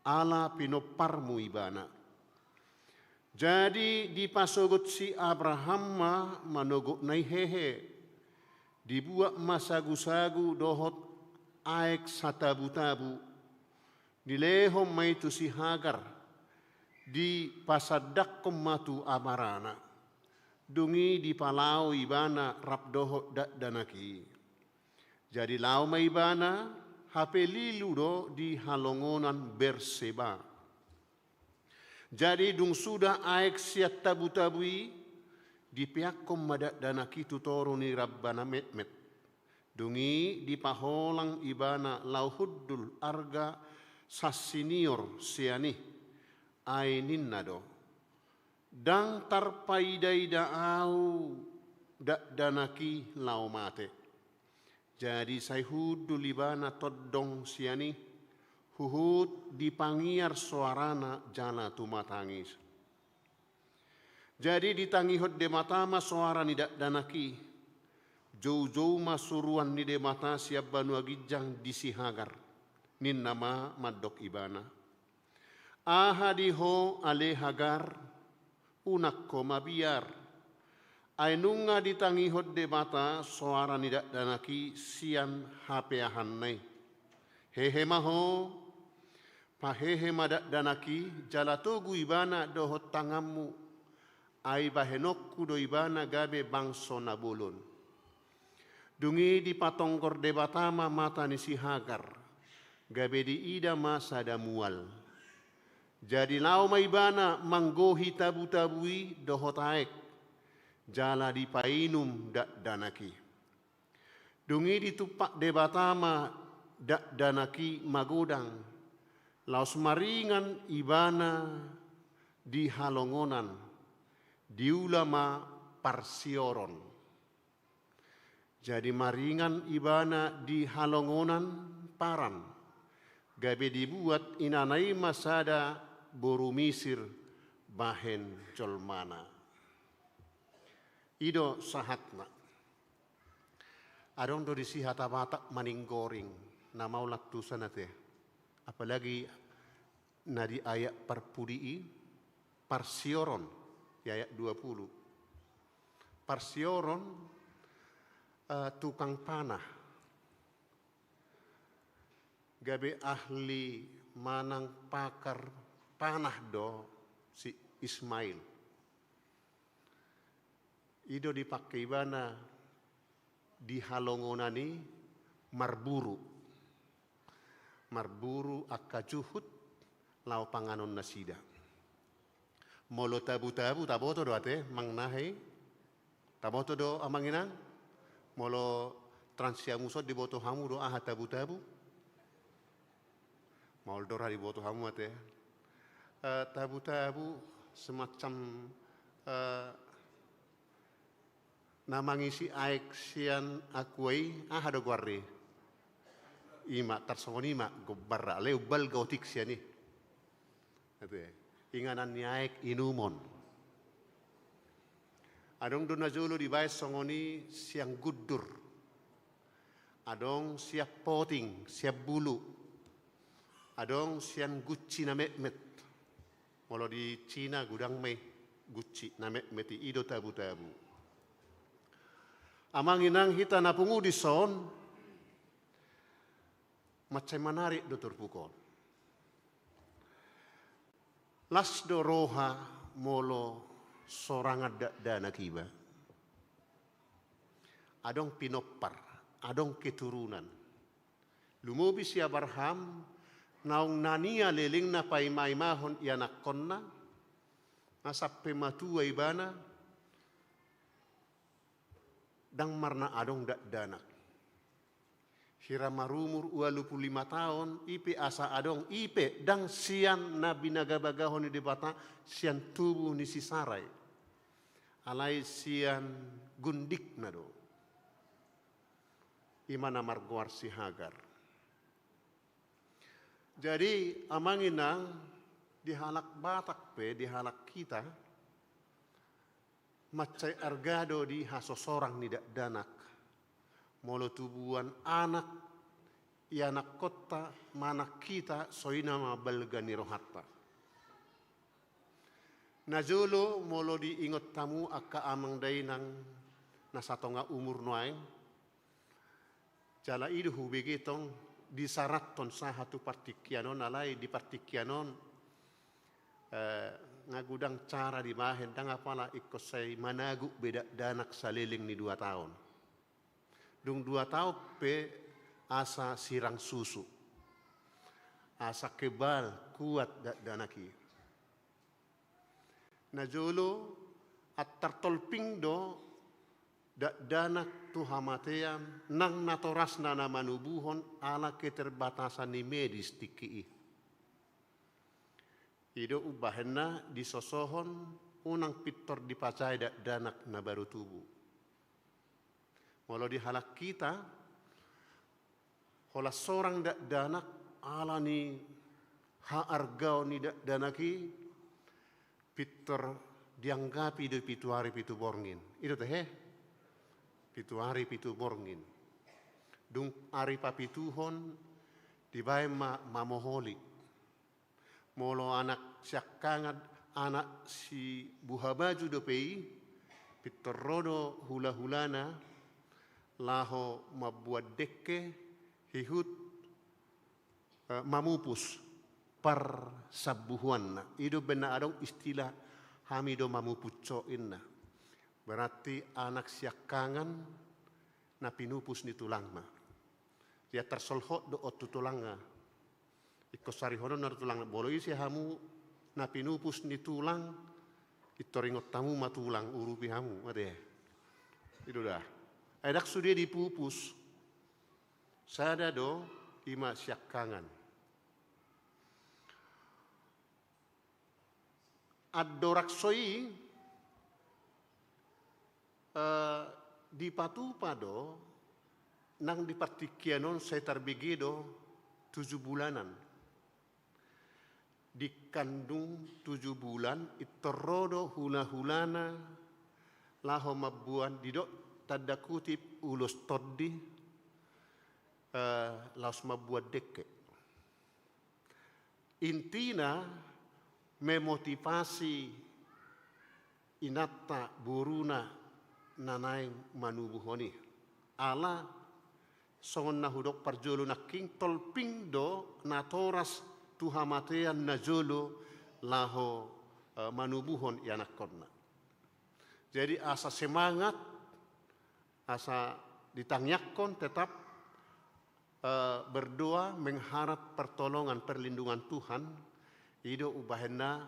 ala pinomparmu ibana. Jadi dipasogot si Abraham ma manogotna i hehe. Dibuat ma sagusagu dohot aek satabutabu. Dilehon ma i tu si Hagar. Dipasandakkon ma tu abarana. Dung i dipalaho ibana rap dohot dakdanak i. Jadi laho ma ibana, hape lilu do di halongonan Berseba. Jadi dung suda aek sian tabutabu i, dipeakkon ma dakdanak i tu toru ni ramba na metmet. Dung i dipaholang ibana laho hundul arga sasinior sian i, ai ninna do, ndang tarpaidaida ahu dakdanak i laho mate. Jadi sai hundul ibana tondong sian i, huhut dipangiar soarana jala tumatangis. Jadi ditangihon Debata ma soara ni dakdanak i. Joujou ma suruan ni Debata sian banua ginjang di si Hagar. Ninna ma mandok ibana, aha di ho ale Hagar, unang ho mabiar. Ai nunga ditangihon Debata soara ni dakdanak i sian hapeahanna i. Hehe ma ho, pahehe ma dakdanak i, jala togu ibana dohot tanganmu, ai bahenonku do ibana gabe bangso na bolon. Dung i dipatonggor Debata ma mata ni si Hagar, gabe diida ma sada mual. Jadi laho ma ibana manggohi tabutabu i dohot aek, jala dipainum dakdanak i. Dung i ditumpak Debata ma dakdanak i magodang, laos maringan ibana di halongonan, diula ma parsioron. Jadi maringan ibana di halongonan Paran, gabe dibuat inana i ma sada boru Misir bahen jolmana. I do sahatna. Adong do disi hata Batak maninggoring, na maol antusan ate. Apalagi na di ayat parpudi i, parsioron, di ayat dua pulu. Parsioron, eh, tukang panah. Gabe ahli manang pakar panah do si Ismail. I do dipangke ibana di halongonan i marburu. Marburu angka juhut laho panganon nasida. Molo tabu-tabu, taboto do ate, Amang Nahe? Taboto do, Amang Inang? Molo trans siamuson diboto hamu do aha tabu-tabu? Maol do ra diboto hamu ate. Eh, tabu-tabu semacam, eh, na mangisi aek sian aqua i, aha do goarna i? Ima, tarsongon i ma gombarna, alai umbalga otik sian i. Ate, inganan ni aek inumon. Adong do najolo dibaen songon i sian gundur. Adong sian poting, sian bulu. Adong sian gunci na metmet. Molo di Cina godang ma i gunci na metmet i, i do tabu-tabu. Amang Inang, hita na pungu dison, mansai manarik do turpuk on. Las do roha molo sorangan dakdanak iba. Adong pinompar, adong keturunan. Lumobi si Abraham, naung na nia lelengna paima-imahon ianakhonna, na sampe matua ibana, ndang marna adong dakdanak. Hira marumur ualu pulu lima taon, i pe asa adong, i pe ndang sian na binagabagahon ni Debata, sian tubu ni si Sarai. Alai sian gundikna do. Ima na margoar si Hagar. Jadi, Amang Inang, di halak Batak pe, di halak hita, mansai arga do di hasosorang ni dakdanak. Molo tubuan anak, ianakhonta manang hita, songon i ma balga ni rohanta. Najolo molo diingot hamu angka amang dainang na satonga umur nuaeng, jala i do hubege tong disarathon sahat tu partingkian on, alai di partingkian on, eh, nga godang cara dibahen, ndang apala ingkon sai managu be dakdanak saleleng ni dua taon. Dung dua taon pe asa sirang susu. Asa kebal, kuat dakdanak i. Najolo antar tolping do dakdanak tu hamatean nang natorasna na manubuhon ala keterbatasan ni medis tingki i. I do umbahenna disosohon unang pintor dipajae dakdanak na baru tubu. Molo di halak hita, holan sorang dakdanak, ala ni haargaon ni dakdanak i, pintor dianggapi do i pitu ari pitu borngin. I do ate? Pitu ari pitu borngin. Dung ari papituhon, dibaen ma mamoholi. Molo anak siangkangan, anak sibuhabaju dope i, pintor ro do hulahulana laho mambuat dengke, huhut, eh, mamupus parsambuhuanna. I do umbahen na adong istilah, hami do mamupus ho, ninna. Berarti anak siangkangan na pinupus ni tulang ma. Ia tarsolhot do on tu tulangna. Ingkon sarihononna do tulangna. Molo ise hamu na pinupus ni tulang, pintor ingot hamu ma tulang, urupi hamu, ate. I do da. Ai ndang sude dipupus. Sada do, ima siangkangan. Andorang so i, eh, dipatupa do, nang di partingkian on sai tarbege do tujuh bulanan. Dikandung tujuh bulan, pintor ro do hulahulana laho mambuat, didok tanda kutip ulos tondi, eh, laos mambuat dengke. Intina memotivasi inanta boruna na naeng manubuhon i. Ala songon na hudok parjolo nangkin, tolping do natoras tu hamatean najolo laho, eh, manubuhon ianakhonna. Jadi asa semangat, asa ditangiangkon tetap Eh, berdoa mengharap pertolongan, perlindungan Tuhan, i do umbahen na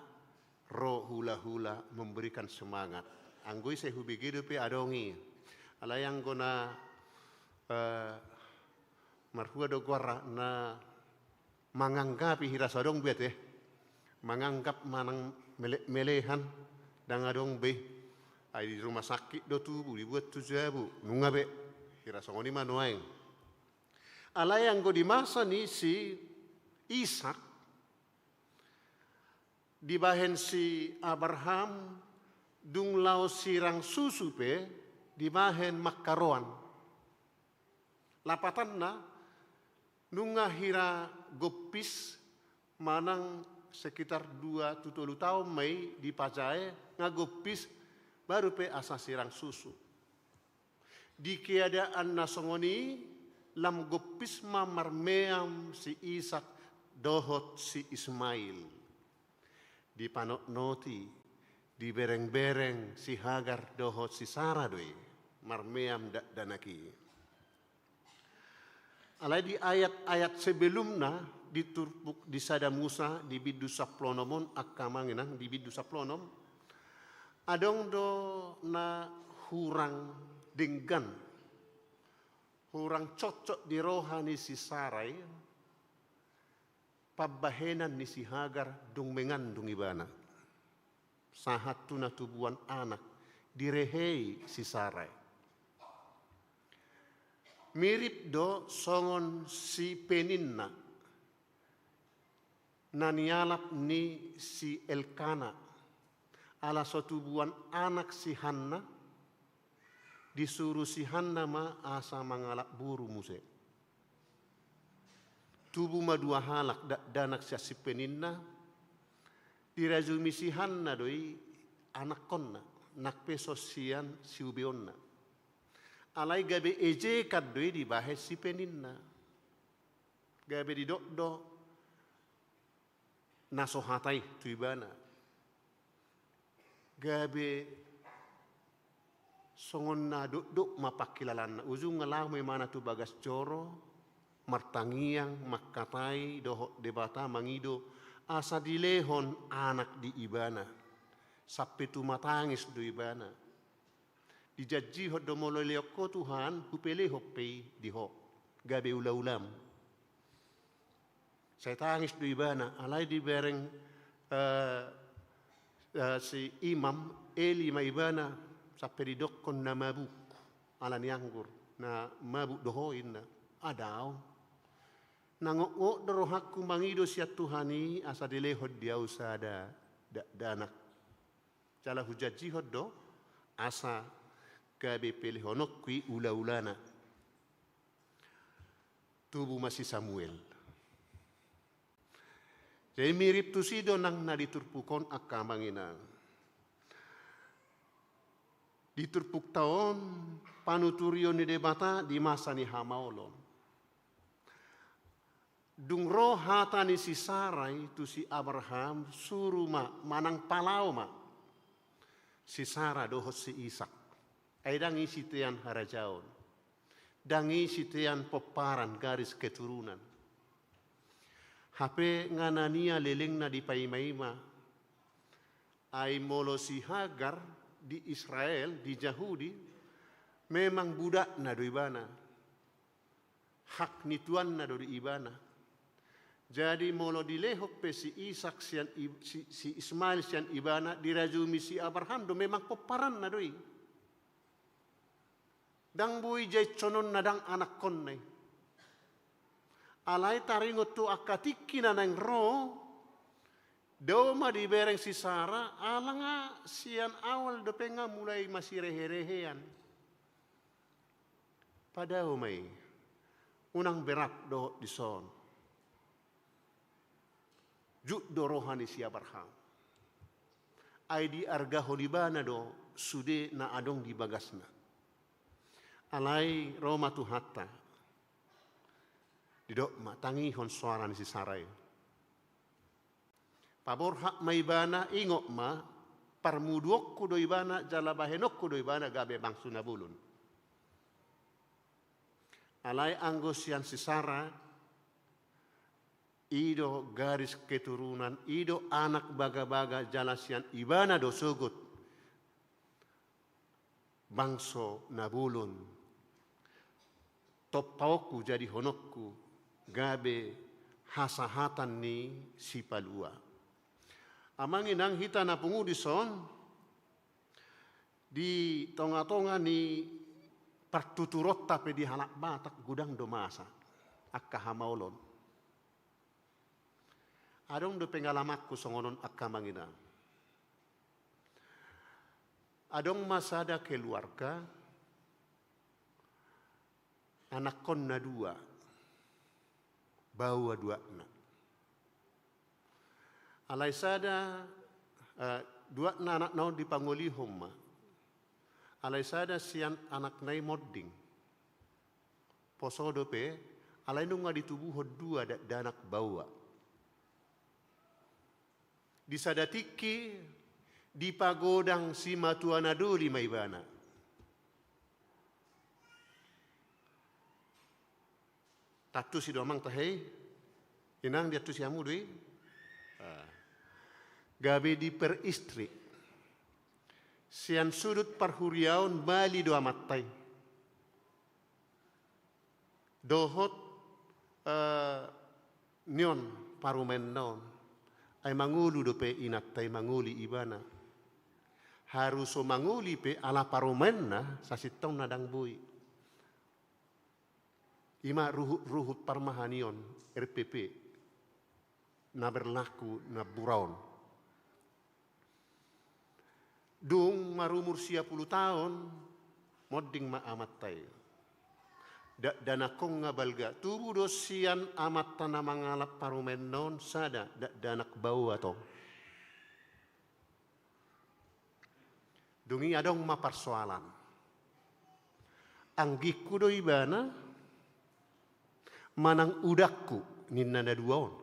ro hula-hula memberikan semangat. Anggo i sai hubege dope adong i. Alai anggo na, eh, marhua do goarna, na manganggapi hira so adong be ate. Manganggap manang mele-, melehan, ndang adong be. Ai di rumah sakit do tubu, dibuat tu jabu, nunga be. Hira songon i ma nuaeng. Alai anggo di masa ni si Ishak, dibahen si Abraham, dung laho sirang susu pe, dibahen mangkaroan. Lapatanna, nunga hira gompis manang sekitar dua tu tolu taon ma i dipajae, nga gompis, baru pe asa sirang susu. Di keadaan na songon i, lam gompis ma marmeam si Ishak dohot si Ismail. Dipanotnoti, dibereng-bereng si Hagar dohot si Sara do i, marmeam dakdanak i. Alai di ayat-ayat sebelumna, di turpuk di Sada Musa, di bindu sampulu onom on, angka amang inang, di bindu sampulu onom, adong do na hurang denggan, hurang cocok di roha ni si Sara i, pambahenan ni si Hagar dung mengandung ibana. Sahat tu na tubuan anak, direhei si Sara i. Mirip do songon si Peninna, na nialap ni si Elkana, ala so tubuan anak si Hanna, disuru si Hanna ma asa mangalap boru muse. Tubu ma dua halak dakdanak sian si Peninna, dirajumi si Hanna do i anakkonna, nang pe so sian siubeonna. Alai gabe ejekan do i dibahen si Peninna. Gabe didok do na so hata i tu ibana. Gabe songon na dokdok ma pangkilalaanna. Ujungna laho ma ibana tu bagas joro, martangiang, mangkatai dohot Debata, mangido asa dilehon anak di ibana. Sampe tumatangis do ibana. Dijanjihon do, molo dilehon Ho Tuhan, hupelehon pe i di ho. Gabe ula-ulam. Sai tangis do ibana, alai dibereng, eh, eh, si Imam Eli ma ibana, sampe didokkon na mabuk, ala ni anggur, na mabuk do ho, ninna. Adong. Na ngok-ngok do rohangku mangido sian Tuhan i, asa dilehon di ahu sada dakdanak. Jala hujanjihon do, asa gabe pelehononku i ula-ulana. Tubu ma si Samuel. Jadi mirip tusi do nang na di turpuk on, angka amang inang. Di turpukta on, panuturion ni Debata di masa ni hamaolon. Dung ro hata ni si Sara i tu si Abraham, suru ma, manang palao ma si Sara dohot si Ishak. Ai ndang i sitean harajaon. Ndang i sitean pomparan, garis keturunan. Hape nga na nia lelengna dipaima-ima. Ai molo si Hagar di Israel, di Jahudi, memang budakna do ibana. Hak ni tuanna do di ibana. Jadi molo dilehon pe si Ishak sian i-, si, si Ismail sian ibana, dirajumi si Abraham do, memang pomparanna do i. Ndang boi jainshononna ndang anakkonna i. Alai taringot tu angka tingki na naeng ro, dao ma dibereng si Sara, ala nga sian awal dope nga mulai masirehe-rehean. Padao ma i, unang berap dohot dison. Jut do roha ni si Abraham. Ai diargahon ibana do sude na adong di bagasna. Alai ro ma Tuhanta. Didok ma, tangihon soara ni si Sara i. Paborhat ma ibana, ingot ma, parmuduonku do ibana, jala bahenonku do ibana gabe bangso na bolon. Alai anggo sian si Sara, i do garis keturunan, i do anak bagabaga jala sian ibana do sogot bangso na bolon. Tompaonku jadihononku gabe hasahatan ni sipalua. Amang inang, hita na pungu dison, di tongatonga ni partuturonta pe di halak Batak godang do masa angka hamaolon. Adong do pengalamanku songon on angka amang inang. Adong ma sada keluarga, anakkonna dua, baoa duakna. Alai sada, eh, duakna anakna on dipangolihon ma. Alai sada sian anakna i monding. Poso dope, alai nunga ditubuhon dua dakdanak baoa. Di sada tingki dipagodang simatua na doli ma ibana. Taantusi do amang tahe i? Inang, diantusi hamu do i? Ah. Gabe diperistri. Sian sudut parhuriaon bali do amanta i. Dohot, eh, nion parumaenna on. Ai mangolu dope inanta i, mangoli ibana. Haru so mangoli pe ala parumaenna, sasintongna ndang boi. I ma ruhut-ruhut parmahanion R P P na berlaku na bura on. Dung marumur sia pulu taon, monding ma amanta i. Dakdanak on nga balga, tubu do sian amanta na mangalap parumaenna on sada dakdanak baoa tong. Dung i adong ma parsoalan. Anggingku do ibana, manang udangku, ninna na dua on.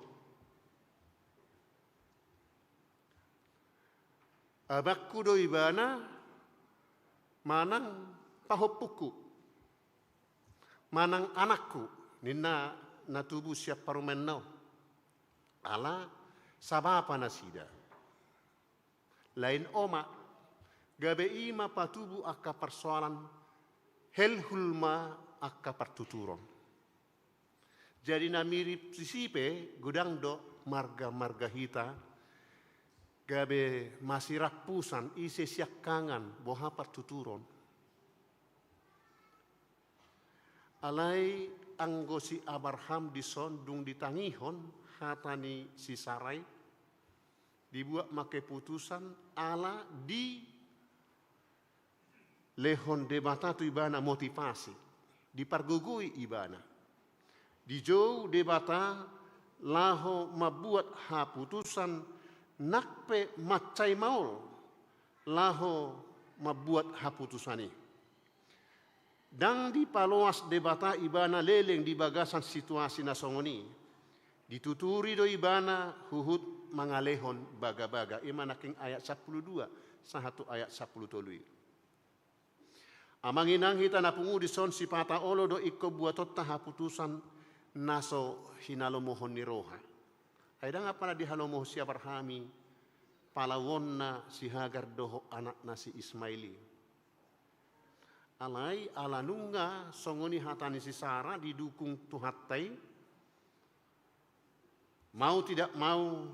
Abangku do ibana, manang pahompungku, manang anakku, ninna na tubu sian parumaenna on. Ala sabapa nasida. Lain oma, gabe i ma patubu angka parsoalan, helhul ma angka partuturon. Jadi na mirip disi pe godang do marga-marga hita, gabe masirampusan, ise siangkangan, boha partuturon. Alai anggo si Abraham dison dung ditangihon hata ni si Sarai, dibuat ma keputusan ala dilehon Debata tu ibana motivasi, dipargogoi ibana. Dijou Debata laho mambuat haputusan nang pe mansai maol laho mambuat haputusan i. Ndang dipaloas Debata ibana leleng di bagasan situasi na songon i. Dituturi do ibana huhut mangalehon bagabaga. I ma nangkin ayat sampulu dua sahat tu ayat sampulu tolu i. Amang inang, hita na pungu dison, sipata olo do ingkon buatonta haputusan na so hinalomohon ni roha. Ai ndang apala dihalomohon si Abraham i palauonna si Hagar dohot anakna si Ismail i. Alai ala nunga songon i hata ni si Sara didukung Tuhanta i, mau tidak mau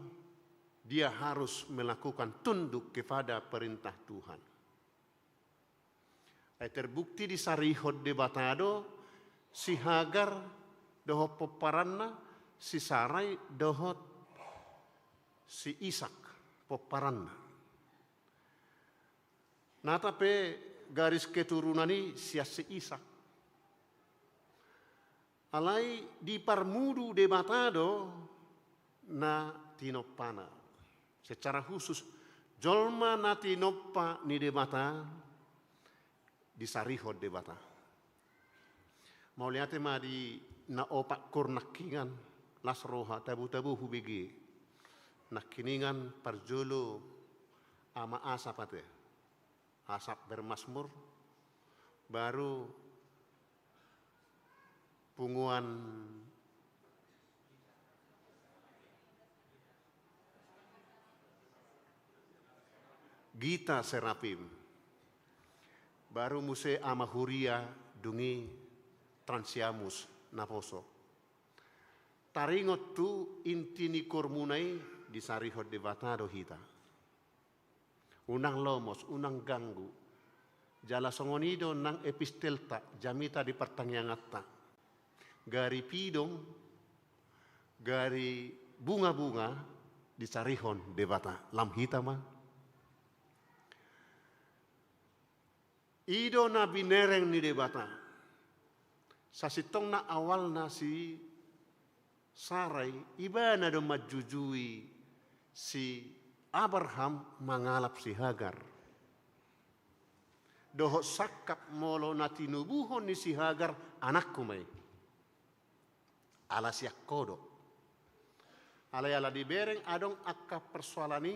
dia harus melakukan tunduk kepada perintah Tuhan. Ai terbukti disarihon Debata do si Hagar dohot pomparanna, si Sarai dohot si Ishak pomparanna. Nata pe garis keturunan i sian si Ishak. Alai diparmudu Debata do na tinompana. Secara khusus, jolma na tinompa ni Debata disarihon Debata. Mauliate ma di na opat kor nangkiningan, las roha, tabo-tabo hubege. Nangkiningan parjolo Ama Asap ate. Asap bermazmur, baru Punguan Gita Serapim. Baru muse ama huria, dung i Transiamus naposo. Taringot tu inti ni kormuna i, disarihon Debata do hita. Unang lomos, unang ganggu. Jala songon i do nang epistelta, jamita di partangianganta. Gari pidong, gari bunga-bunga, disarihon Debata. Lam hita ma. I do na binereng ni Debata. Sasintongna awalna si Sarai, ibana do manjujui si Abraham mangalap si Hagar. Dohot sangkap molo na tinubuhon ni si Hagar anakku ma i. Ala sian ho do. Alai ala dibereng adong angka persoalan i,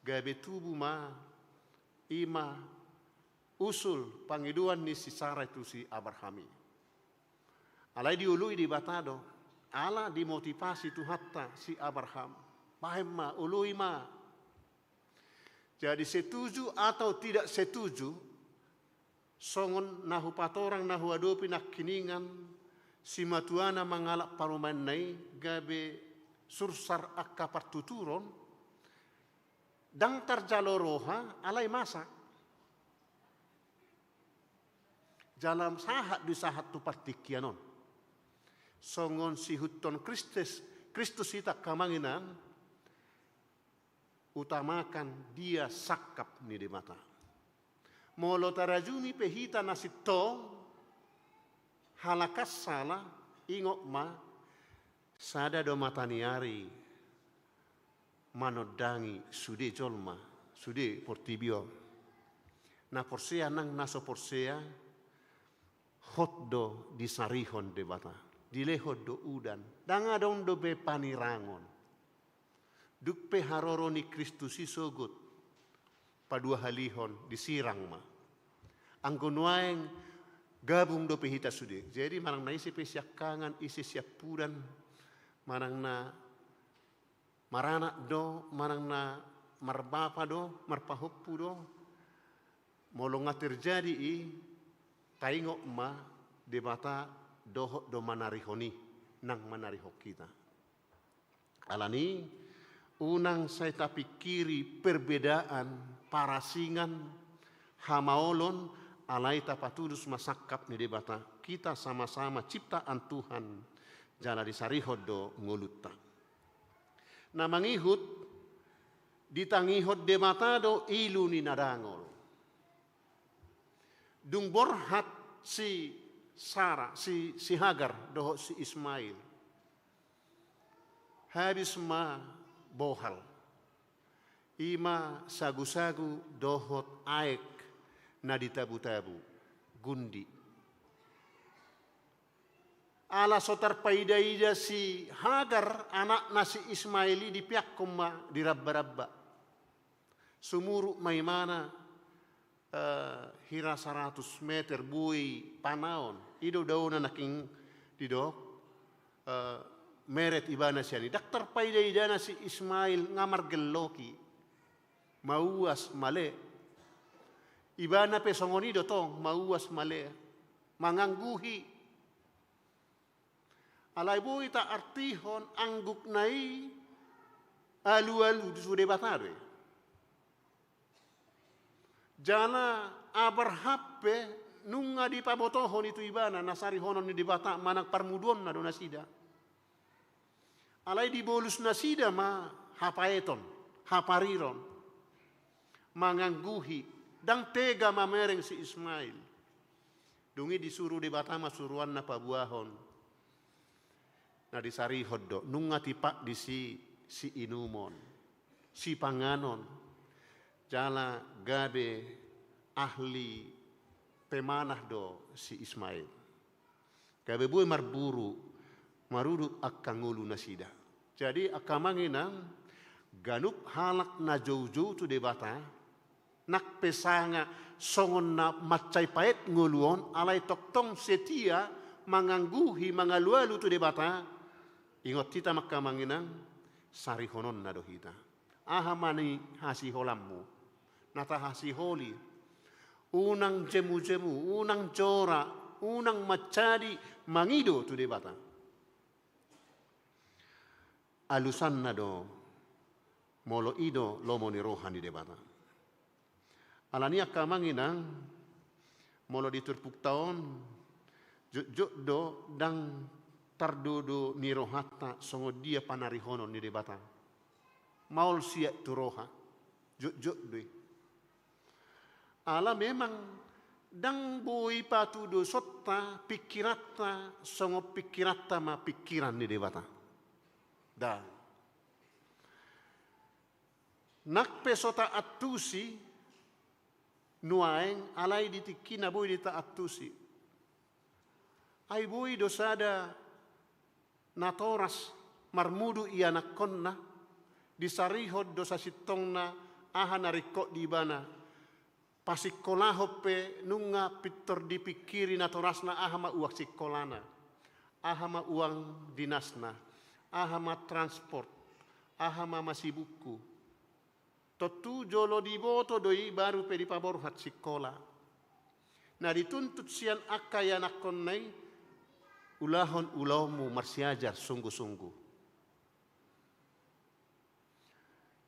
gabe tubu ma, i ma usul pangidoan ni si Sarai tu si Abraham i. Alai dioloi Debata do, ala dimotivasi Tuhanta si Abraham. Bahen ma, oloi ma. Jadi setuju atau tidak setuju, songon na hupatorang na huadopi nangkiningan, simatuana mangalap parumaenna i gabe sursar angka partuturon, ndang tarjalo roha, alai masa. Jala sahat do i sahat tu partingkian on. Songon sihuthon Kristus, Kristus hita angka amang inang, utamakan dia sangkap ni Debata. Molo tarajumi pe hita na sintong, halak sala, ingot ma, sada do mata ni ari manondangi sude jolma, sude portibi on. Na porsea nang na so porsea, hot do disarihon Debata. Dilehon do udan. Ndang adong dope panirangon. Dung pe haroro ni Kristus i sogot, paduahalihon, disirang ma. Anggo nuaeng gabung dope hita sude. Jadi manang na ise pe siangkangan, ise siampudan, manang na maranak do, manang na marbapa do, marpahompu do, molo nga terjadi i, taingot ma Debata dohot do manarihon i, nang manarihon hita. Alani, unang sai tapingkiri perbedaan, parasingan, hamaolon, alai tapatulus ma sangkap ni Debata. Kita sama-sama ciptaan Tuhan, jala disarihon do ngolunta. Na mangihut, ditangihon Debata do ilu ni na dangol. Dung borhat si Sara, si, si Hagar, dohot si Ismail. Habis ma bohal. I ma sagu-sagu dohot aek na ditabu-tabu, gundi. Ala so tarpaida-ida si Hagar, anakna si Ismail i dipeakkon ma, diramba-ramba. Sumurut ma imana, eh, hira saratus meter boi panaon. I do daona nangkin didok, eh, meret ibana sian i. Ndang tarpaida-idana si Ismail nga margelloki. Mauas male. Ibana pe songon i do tong, mauas male. Mangangguhi. Alai boi taartihon anggukna i alu-alu tu Debata do i. Jala Abraham pe nunga dipabotohon i tu ibana na sarihonon ni Debata manang parmuduonna do nasida. Alai dibolus nasida ma hapaeton, hapariron, mangangguhi, ndang tega mamereng si Ismail. Dung i disuru Debata ma suruanna paboahon. Na disarihon do, nunga tipak disi siinumon, sipanganon, jala gabe ahli pemanah do si Ismail. Gabe boi marburu, marudut angka ngolu nasida. Jadi angka amang inang, ganup halak na joujou tu Debata, nang pe sanga songon na mansai paet ngolu on, alai tongtong setia mangangguhi, mangalualu tu Debata, ingot hita ma angka amang inang, sarihononna do hita. Aha ma ni hasiholanmu, na tahasiholi, unang jemujemu, unang jora, unang mansadi mangido tu Debata. Alusanna do molo i do lomo ni roha ni Debata. Alani i angka amang inang, molo di turpukta on, jotjot do ndang tardodo ni rohanta songon dia panarihonon ni Debata. Maol siat tu roha, jotjot do i. Ala memang ndang boi patudosonta pingkiranta songon pingkiranta ma pingkiran ni Debata. Ndang. Nang pe so taantusi nuaeng, alai di tingkina boi do taantusi. Ai boi do sada natoras marmudu ianakhonna, disarihon do sasintongna aha na ringkot di ibana. Pasingkolahon pe nunga pintor dipingkiri natorasna aha ma uang singkolana, aha ma uang dinasna, aha ma transport, aha ma masibuku. Tontu jolo diboto do i baru pe dipaborhat singkola. Na dituntut sian angka ianakhonna i, ulahon ulaonmu marsiajar sungguh-sungguh.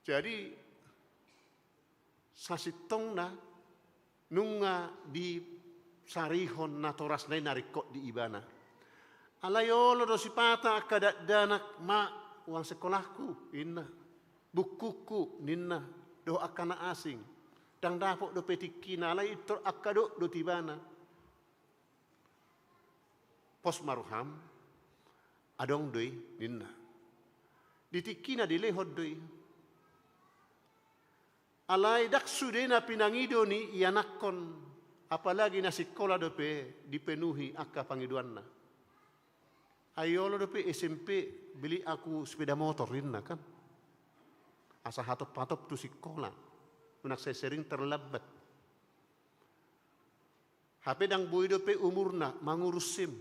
Jadi, sasintongna nunga disarihon natorasna i na ringkot di ibana. Alai olo do sipata angka dakdanak, "Ma, uang sekolahku," ninna. "Bukuku," ninna, dohot angka na asing. Ndang dapot dope tingkina, alai pintor angka dok do tu ibana. "Pos ma roham, adong do i," ninna. Di tingkina dilehon do i. Alai ndang sude na pinangido ni ianakhon, apalagi na singkola dope dipenuhi angka pangidoanna. Ai olo dope S M P, "Beli aku sepeda motor," ninna kan. Asa hatop-hatop tu singkola, unang sai sering terlambat. Hape ndang boi dope umurna mangurus SIM.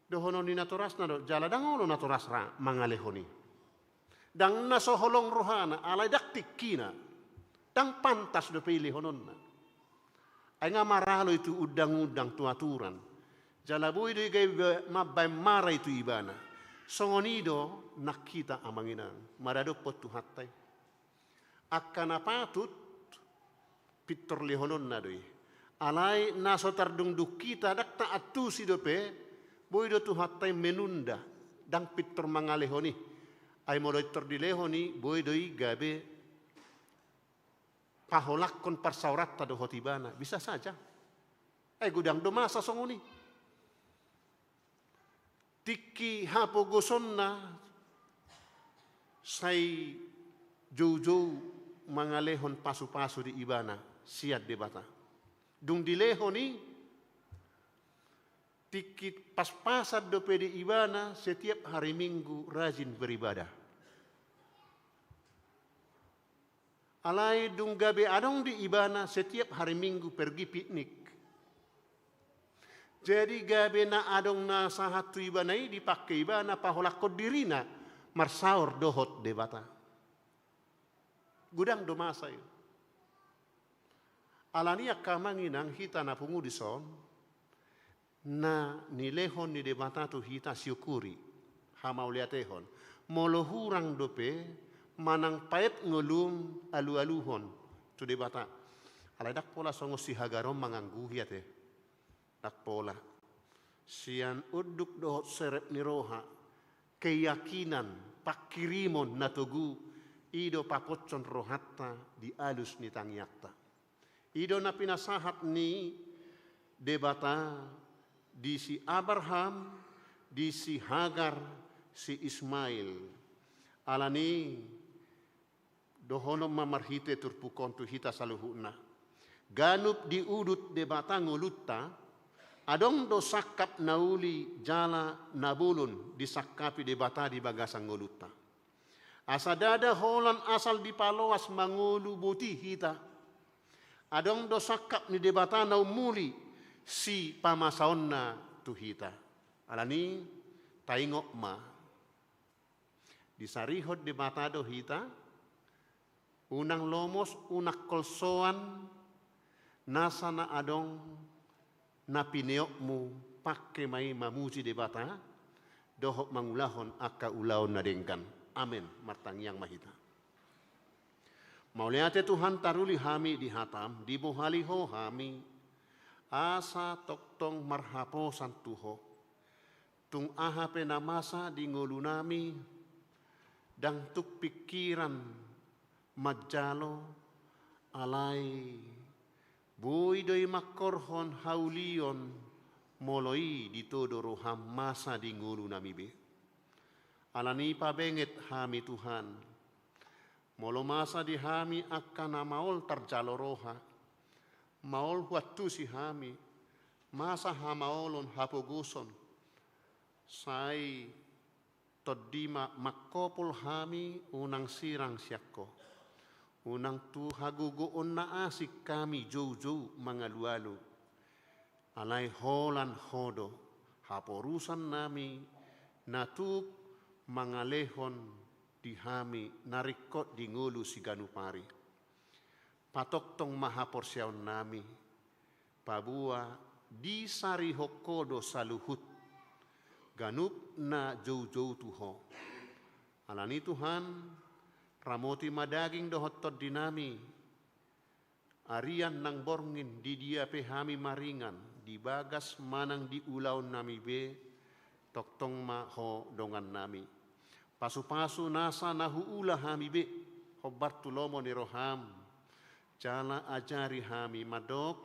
Dohonon ni natorasna do, jala ndang olo natoras ra mangalehon i. Ndang na so holong rohana, alai ndang tingkina. Ndang pantas dope i lehononna. Ai nga maralo i tu undang-undang, tu aturan. Jala boi do i gabe mambaen mara i tu ibana. Songon i do nang hita amang inang, maradophon Tuhanta i. Angka na patut pintor lehononna do i. Alai na so tardungdung hita ndang taantusi dope, boi do Tuhanta i menunda, ndang pintor mangalehon i. Ai molo pintor dilehon i, boi do i gabe paholangkon parsaoranta dohot ibana, bisa saja. Ai godang do masa songon i. Tingki hapogosonna sai joujou mangalehon pasupasu di ibana sian Debata. Dung dilehon i, tingki paspasan dope di ibana setiap hari Minggu rajin beribadah. Alai dung gabe adong di ibana setiap hari Minggu pergi piknik. Jadi gabe na adong na sahat tu ibana i dipangke ibana paholangkon dirina marsaor dohot Debata. Godang do masa i. Alani i angka amang inang, hita na pungu dison, na nilehon ni Debata tu hita siukuri, hamauliatehon. Molo hurang dope manang paet ngolum alualuhon tu Debata. Alai ndang pola songon si Hagar on mangangguhi ate. Ndang pola. Sian unduk dohot serep ni roha, keyakinan, pangkirimon na togu, i do paposhon rohanta di alus ni tangiangta. I do na pinasahat ni Debata di si Abraham, di si Hagar, si Ismail. Alani i dohonon ma marhite turpuk on tu hita saluhutna. Ganup diudut Debata ngolunta, adong do sangkap na uli jala na bolon disangkapi Debata di bagasan ngolunta. Asa ndada holan asal dipaloas mangolu boti hita. Adong do sangkap ni Debata na umuli, sipamasaonna tu hita. Alani, taingot ma, disarihon Debata do hita, unang lomos, unang holsoan nasa na adong na pineopmu, pangke ma i mamuji Debata dohot mangulahon angka ulaon na denggan. Amen. Martangiang ma hita. Mauliate Tuhan, taruli hami di hatam, dibohali Ho hami, asa tongtong marhaposan tu Ho. Tung aha pe na masa di ngolunami, ndang tuk pingkiran manjalo, alai boi do i mangkorhon haulion, molo i ditodo roham masa di ngolunami be. Alani pabenget hami Tuhan, molo masa di hami angka na maol tarjalo roha, maol huantusi hami, masa hamaolon, hapogoson, sai tondi ma mangkopol hami unang sirang sian Ho. Unang tu hagogoon na asing hami joujou mangalualu. Alai holan Ho do haporusannami na tuk mangalehon di hami na ringkot di ngolu siganup ari. Patongtong ma haporseaonnami, paboa disarihon Ho do saluhut ganup na joujou tu Ho. Alani Tuhan, ramoti ma daging dohot tondinami, arian nang borngin, di dia pe hami maringan, di bagas manang di ulaonnami be, tongtong ma Ho dongannami. Pasupasu nasa na huula hami be, hombar tu lomo ni roham, jala ajari hami mandok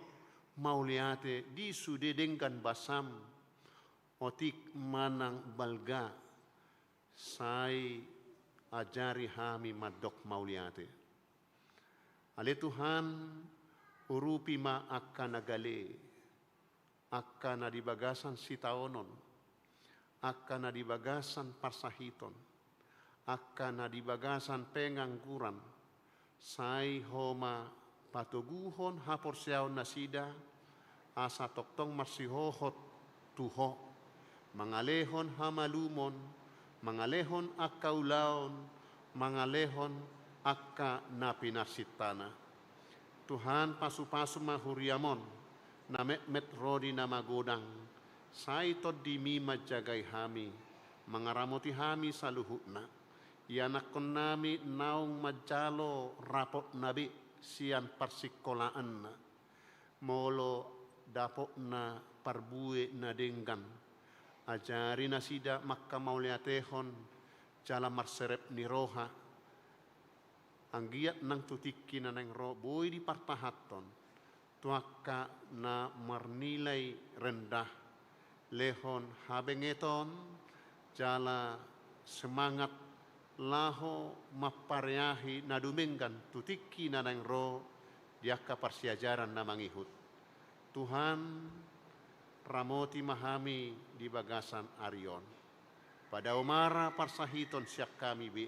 mauliate di sude denggan basam, otik manang balga, sai ajari hami mandok mauliate. Ale Tuhan, urupi ma angka na gale, angka na di bagasan sitaonon, angka na di bagasan parsahiton, angka na di bagasan pengangguran, sai Ho ma patoguhon haporseaon nasida, asa tongtong marsihohot tu Ho, mangalehon hamalumon, mangalehon angka ulaon, mangalehon angka na pinarsintana. Tuhan, pasupasu ma huriam on, na metmet ro di na magodang, sai tondimi manjagai hami, mangaramoti hami saluhutna. Ianakkonnami naung manjalo rapotna be sian parsingkolaanna, molo dapotna parbue na denggan, ajari nasida mangkamauliatehon jala marserep ni roha, anggiat nang tu tingki na naeng ro boi dipartahanhon tu angka na marnilai rendah, lehon habengeton jala semangat laho mampareahi na dumenggan tu tingki na naeng ro di angka parsiajaran na mangihut. Tuhan, ramoti ma hami di bagasan ari on. Padao ma ra parsahiton sian hami be.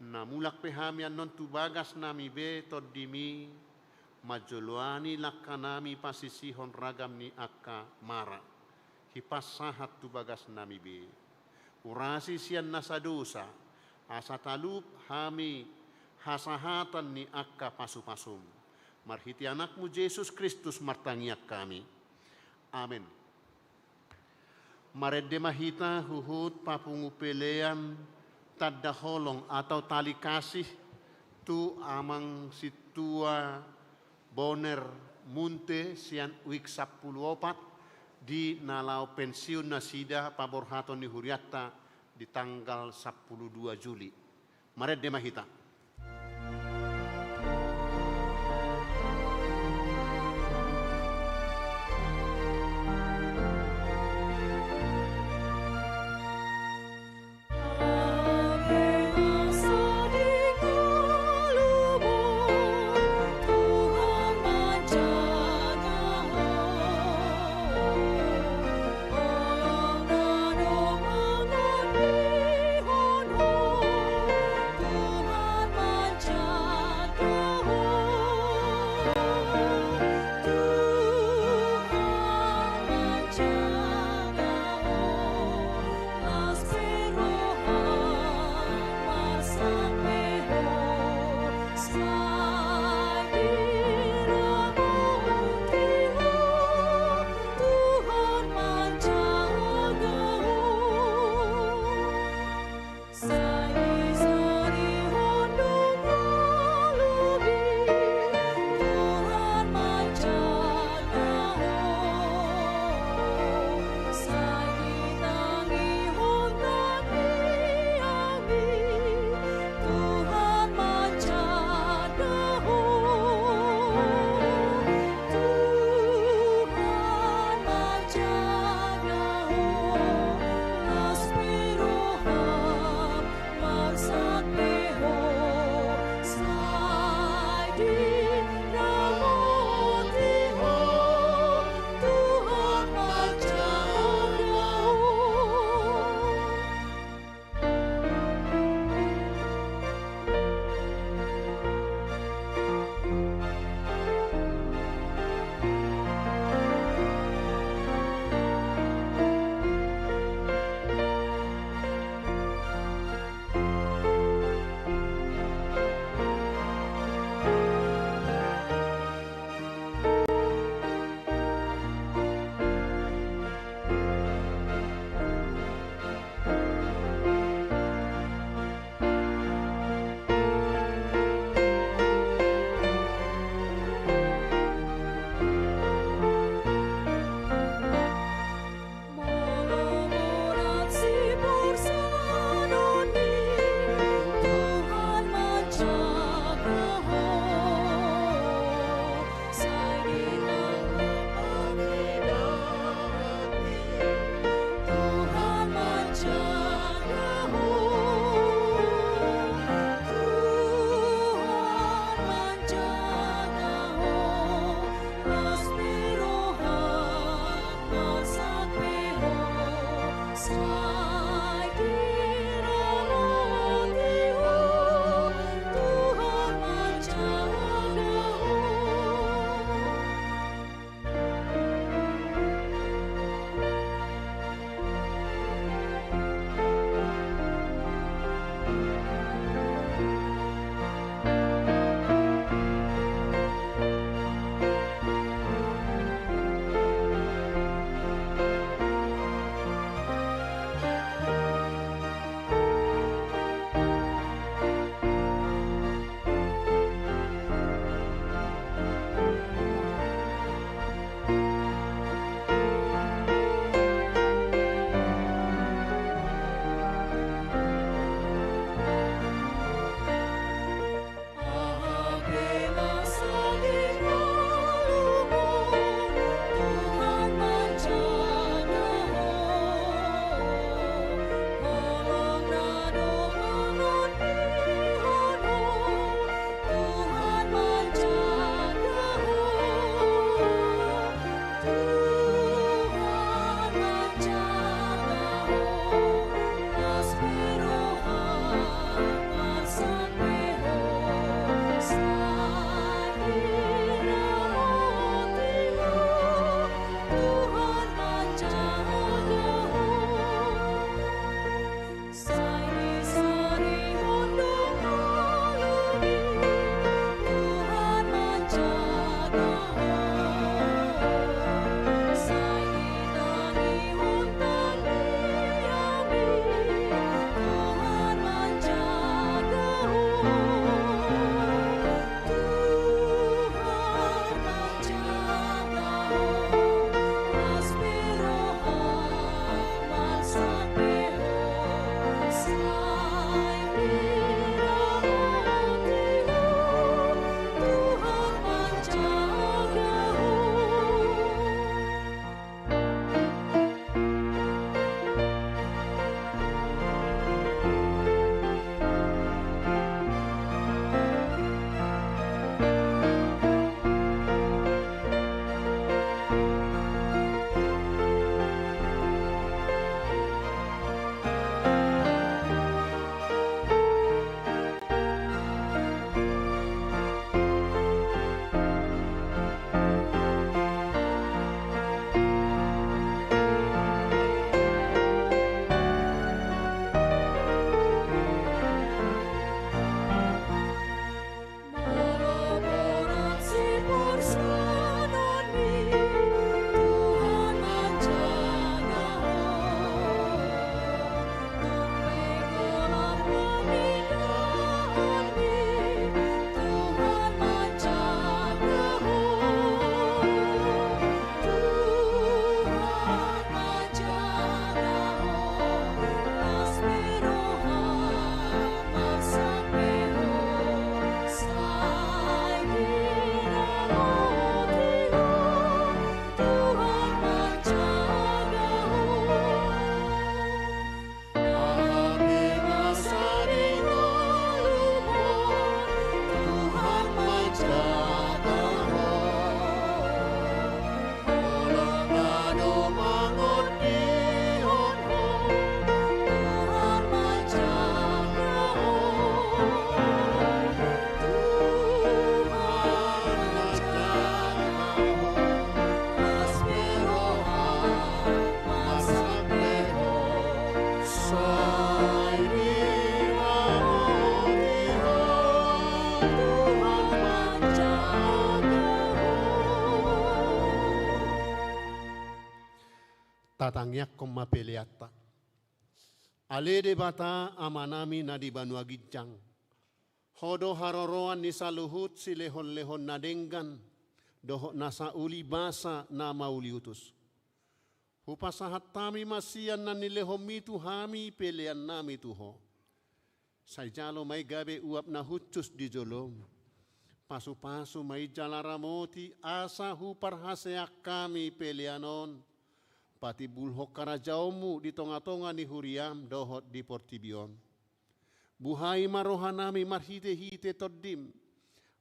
Na mulak pe hami annon tu bagasnami be tondimi, manjoloani langkanami pasisihon ragam ni angka mara, hipas sahat tu bagasnami be. Urasi sian nasa dosa, asa talup hami hasahatan ni angka pasupasum. Marhite Anakmu Jesus Kristus martangiang hami. Amen. Marende ma hita huhut papungu pelean tanda holong atau tali kasih tu Amang Sintua Boner Munte sian Wijk sampulu opat, di na laho pensiun nasida paborhaton ni hurianta di tanggal sampulu dua Juli. Marende ma hita. Sai diramoti Ho, Tuhan manjaga Ho. Sai disadihon dongan lobi, Tuhan manjaga Ho. Sai ditangihon tangiangmi, Tuhan manjaga Ho. Tuhan manjaga Ho, las pe roham, marsak pe Ho. Sai diramoti Ho, Tuhan manjaga Ho. Molo borat siporsananmi, Tuhan manjaga Ho. Sai ditanggap angin daratmi, Tuhan manjaga Ho. Tuhan manjaga Ho, las pe roham, marsak pe Ho. Sai diramoti Ho, Tuhan manjaga Tuhan manjaga ho. Tatangianghon ma peleanta. Ale Debata Amanami na di banua ginjang, Ho do haroroan ni saluhut silehonlehon na denggan dohot nasa uli basa na mauliutus. Hupasahat hami ma sian na nilehonMi tu hami peleannami tu Ho. Sai jalo ma i gabe uap na hushus di joloM. Pasupasu ma i jala ramoti asa huparhaseang hami pelean on patimbulhon harajaonMu di tongatonga ni huriaM dohot di portibi on. Buhai ma rohanami marhitehite TondiM,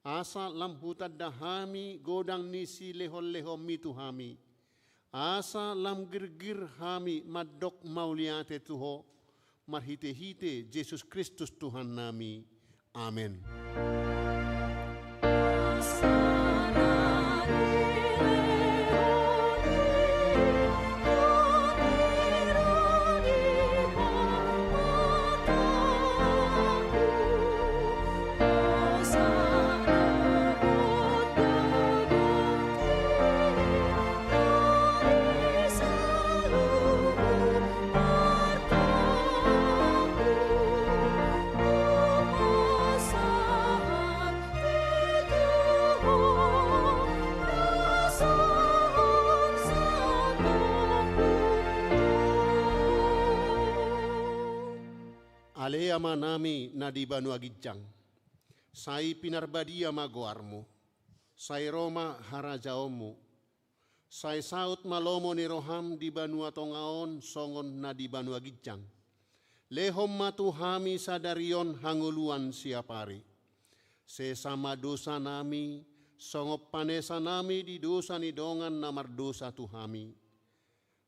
asa lam hutanda hami godang ni silehonlehonMi tu hami, asa lam girgir hami mandok mauliate tu Ho, marhitehite Jesus Kristus Tuhannami. Amen. Ale Amanami na di banua ginjang, sai pinarbadia ma goarMu, sai ro ma harajaonMu, sai saut ma lomo ni rohaM di banua tonga on songon na di banua ginjang. Lehon ma tu hami sadari on hangoluan siapari. Sesa ma dosanami, songon panesanami di dosa ni dongan na mardosa tu hami.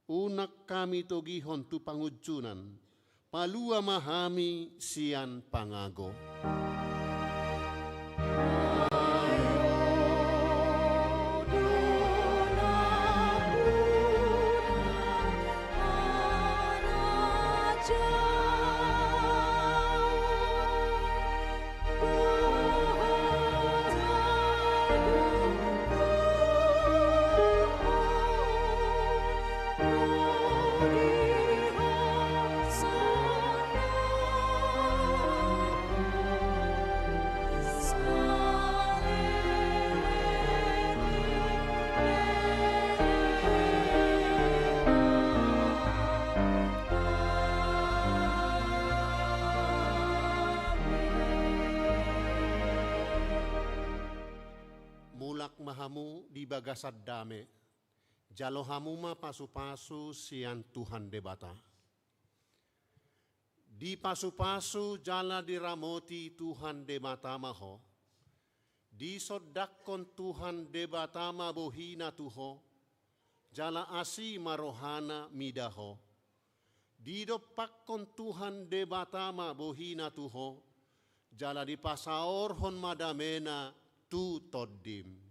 Unang hami togihon tu pangunjunan, palua ma hami sian pangago. Mulak ma hamu di bagasan dame, jalo hamu ma pasupasu sian Tuhan Debata. Dipasupasu jala diramoti Tuhan Debata ma ho. Disondangkon Tuhan Debata ma bohina tu ho, jala asi ma rohana mida ho. Didompakkon Tuhan Debata ma bohina tu ho, jala dipasaorhon ma damena tu tondim.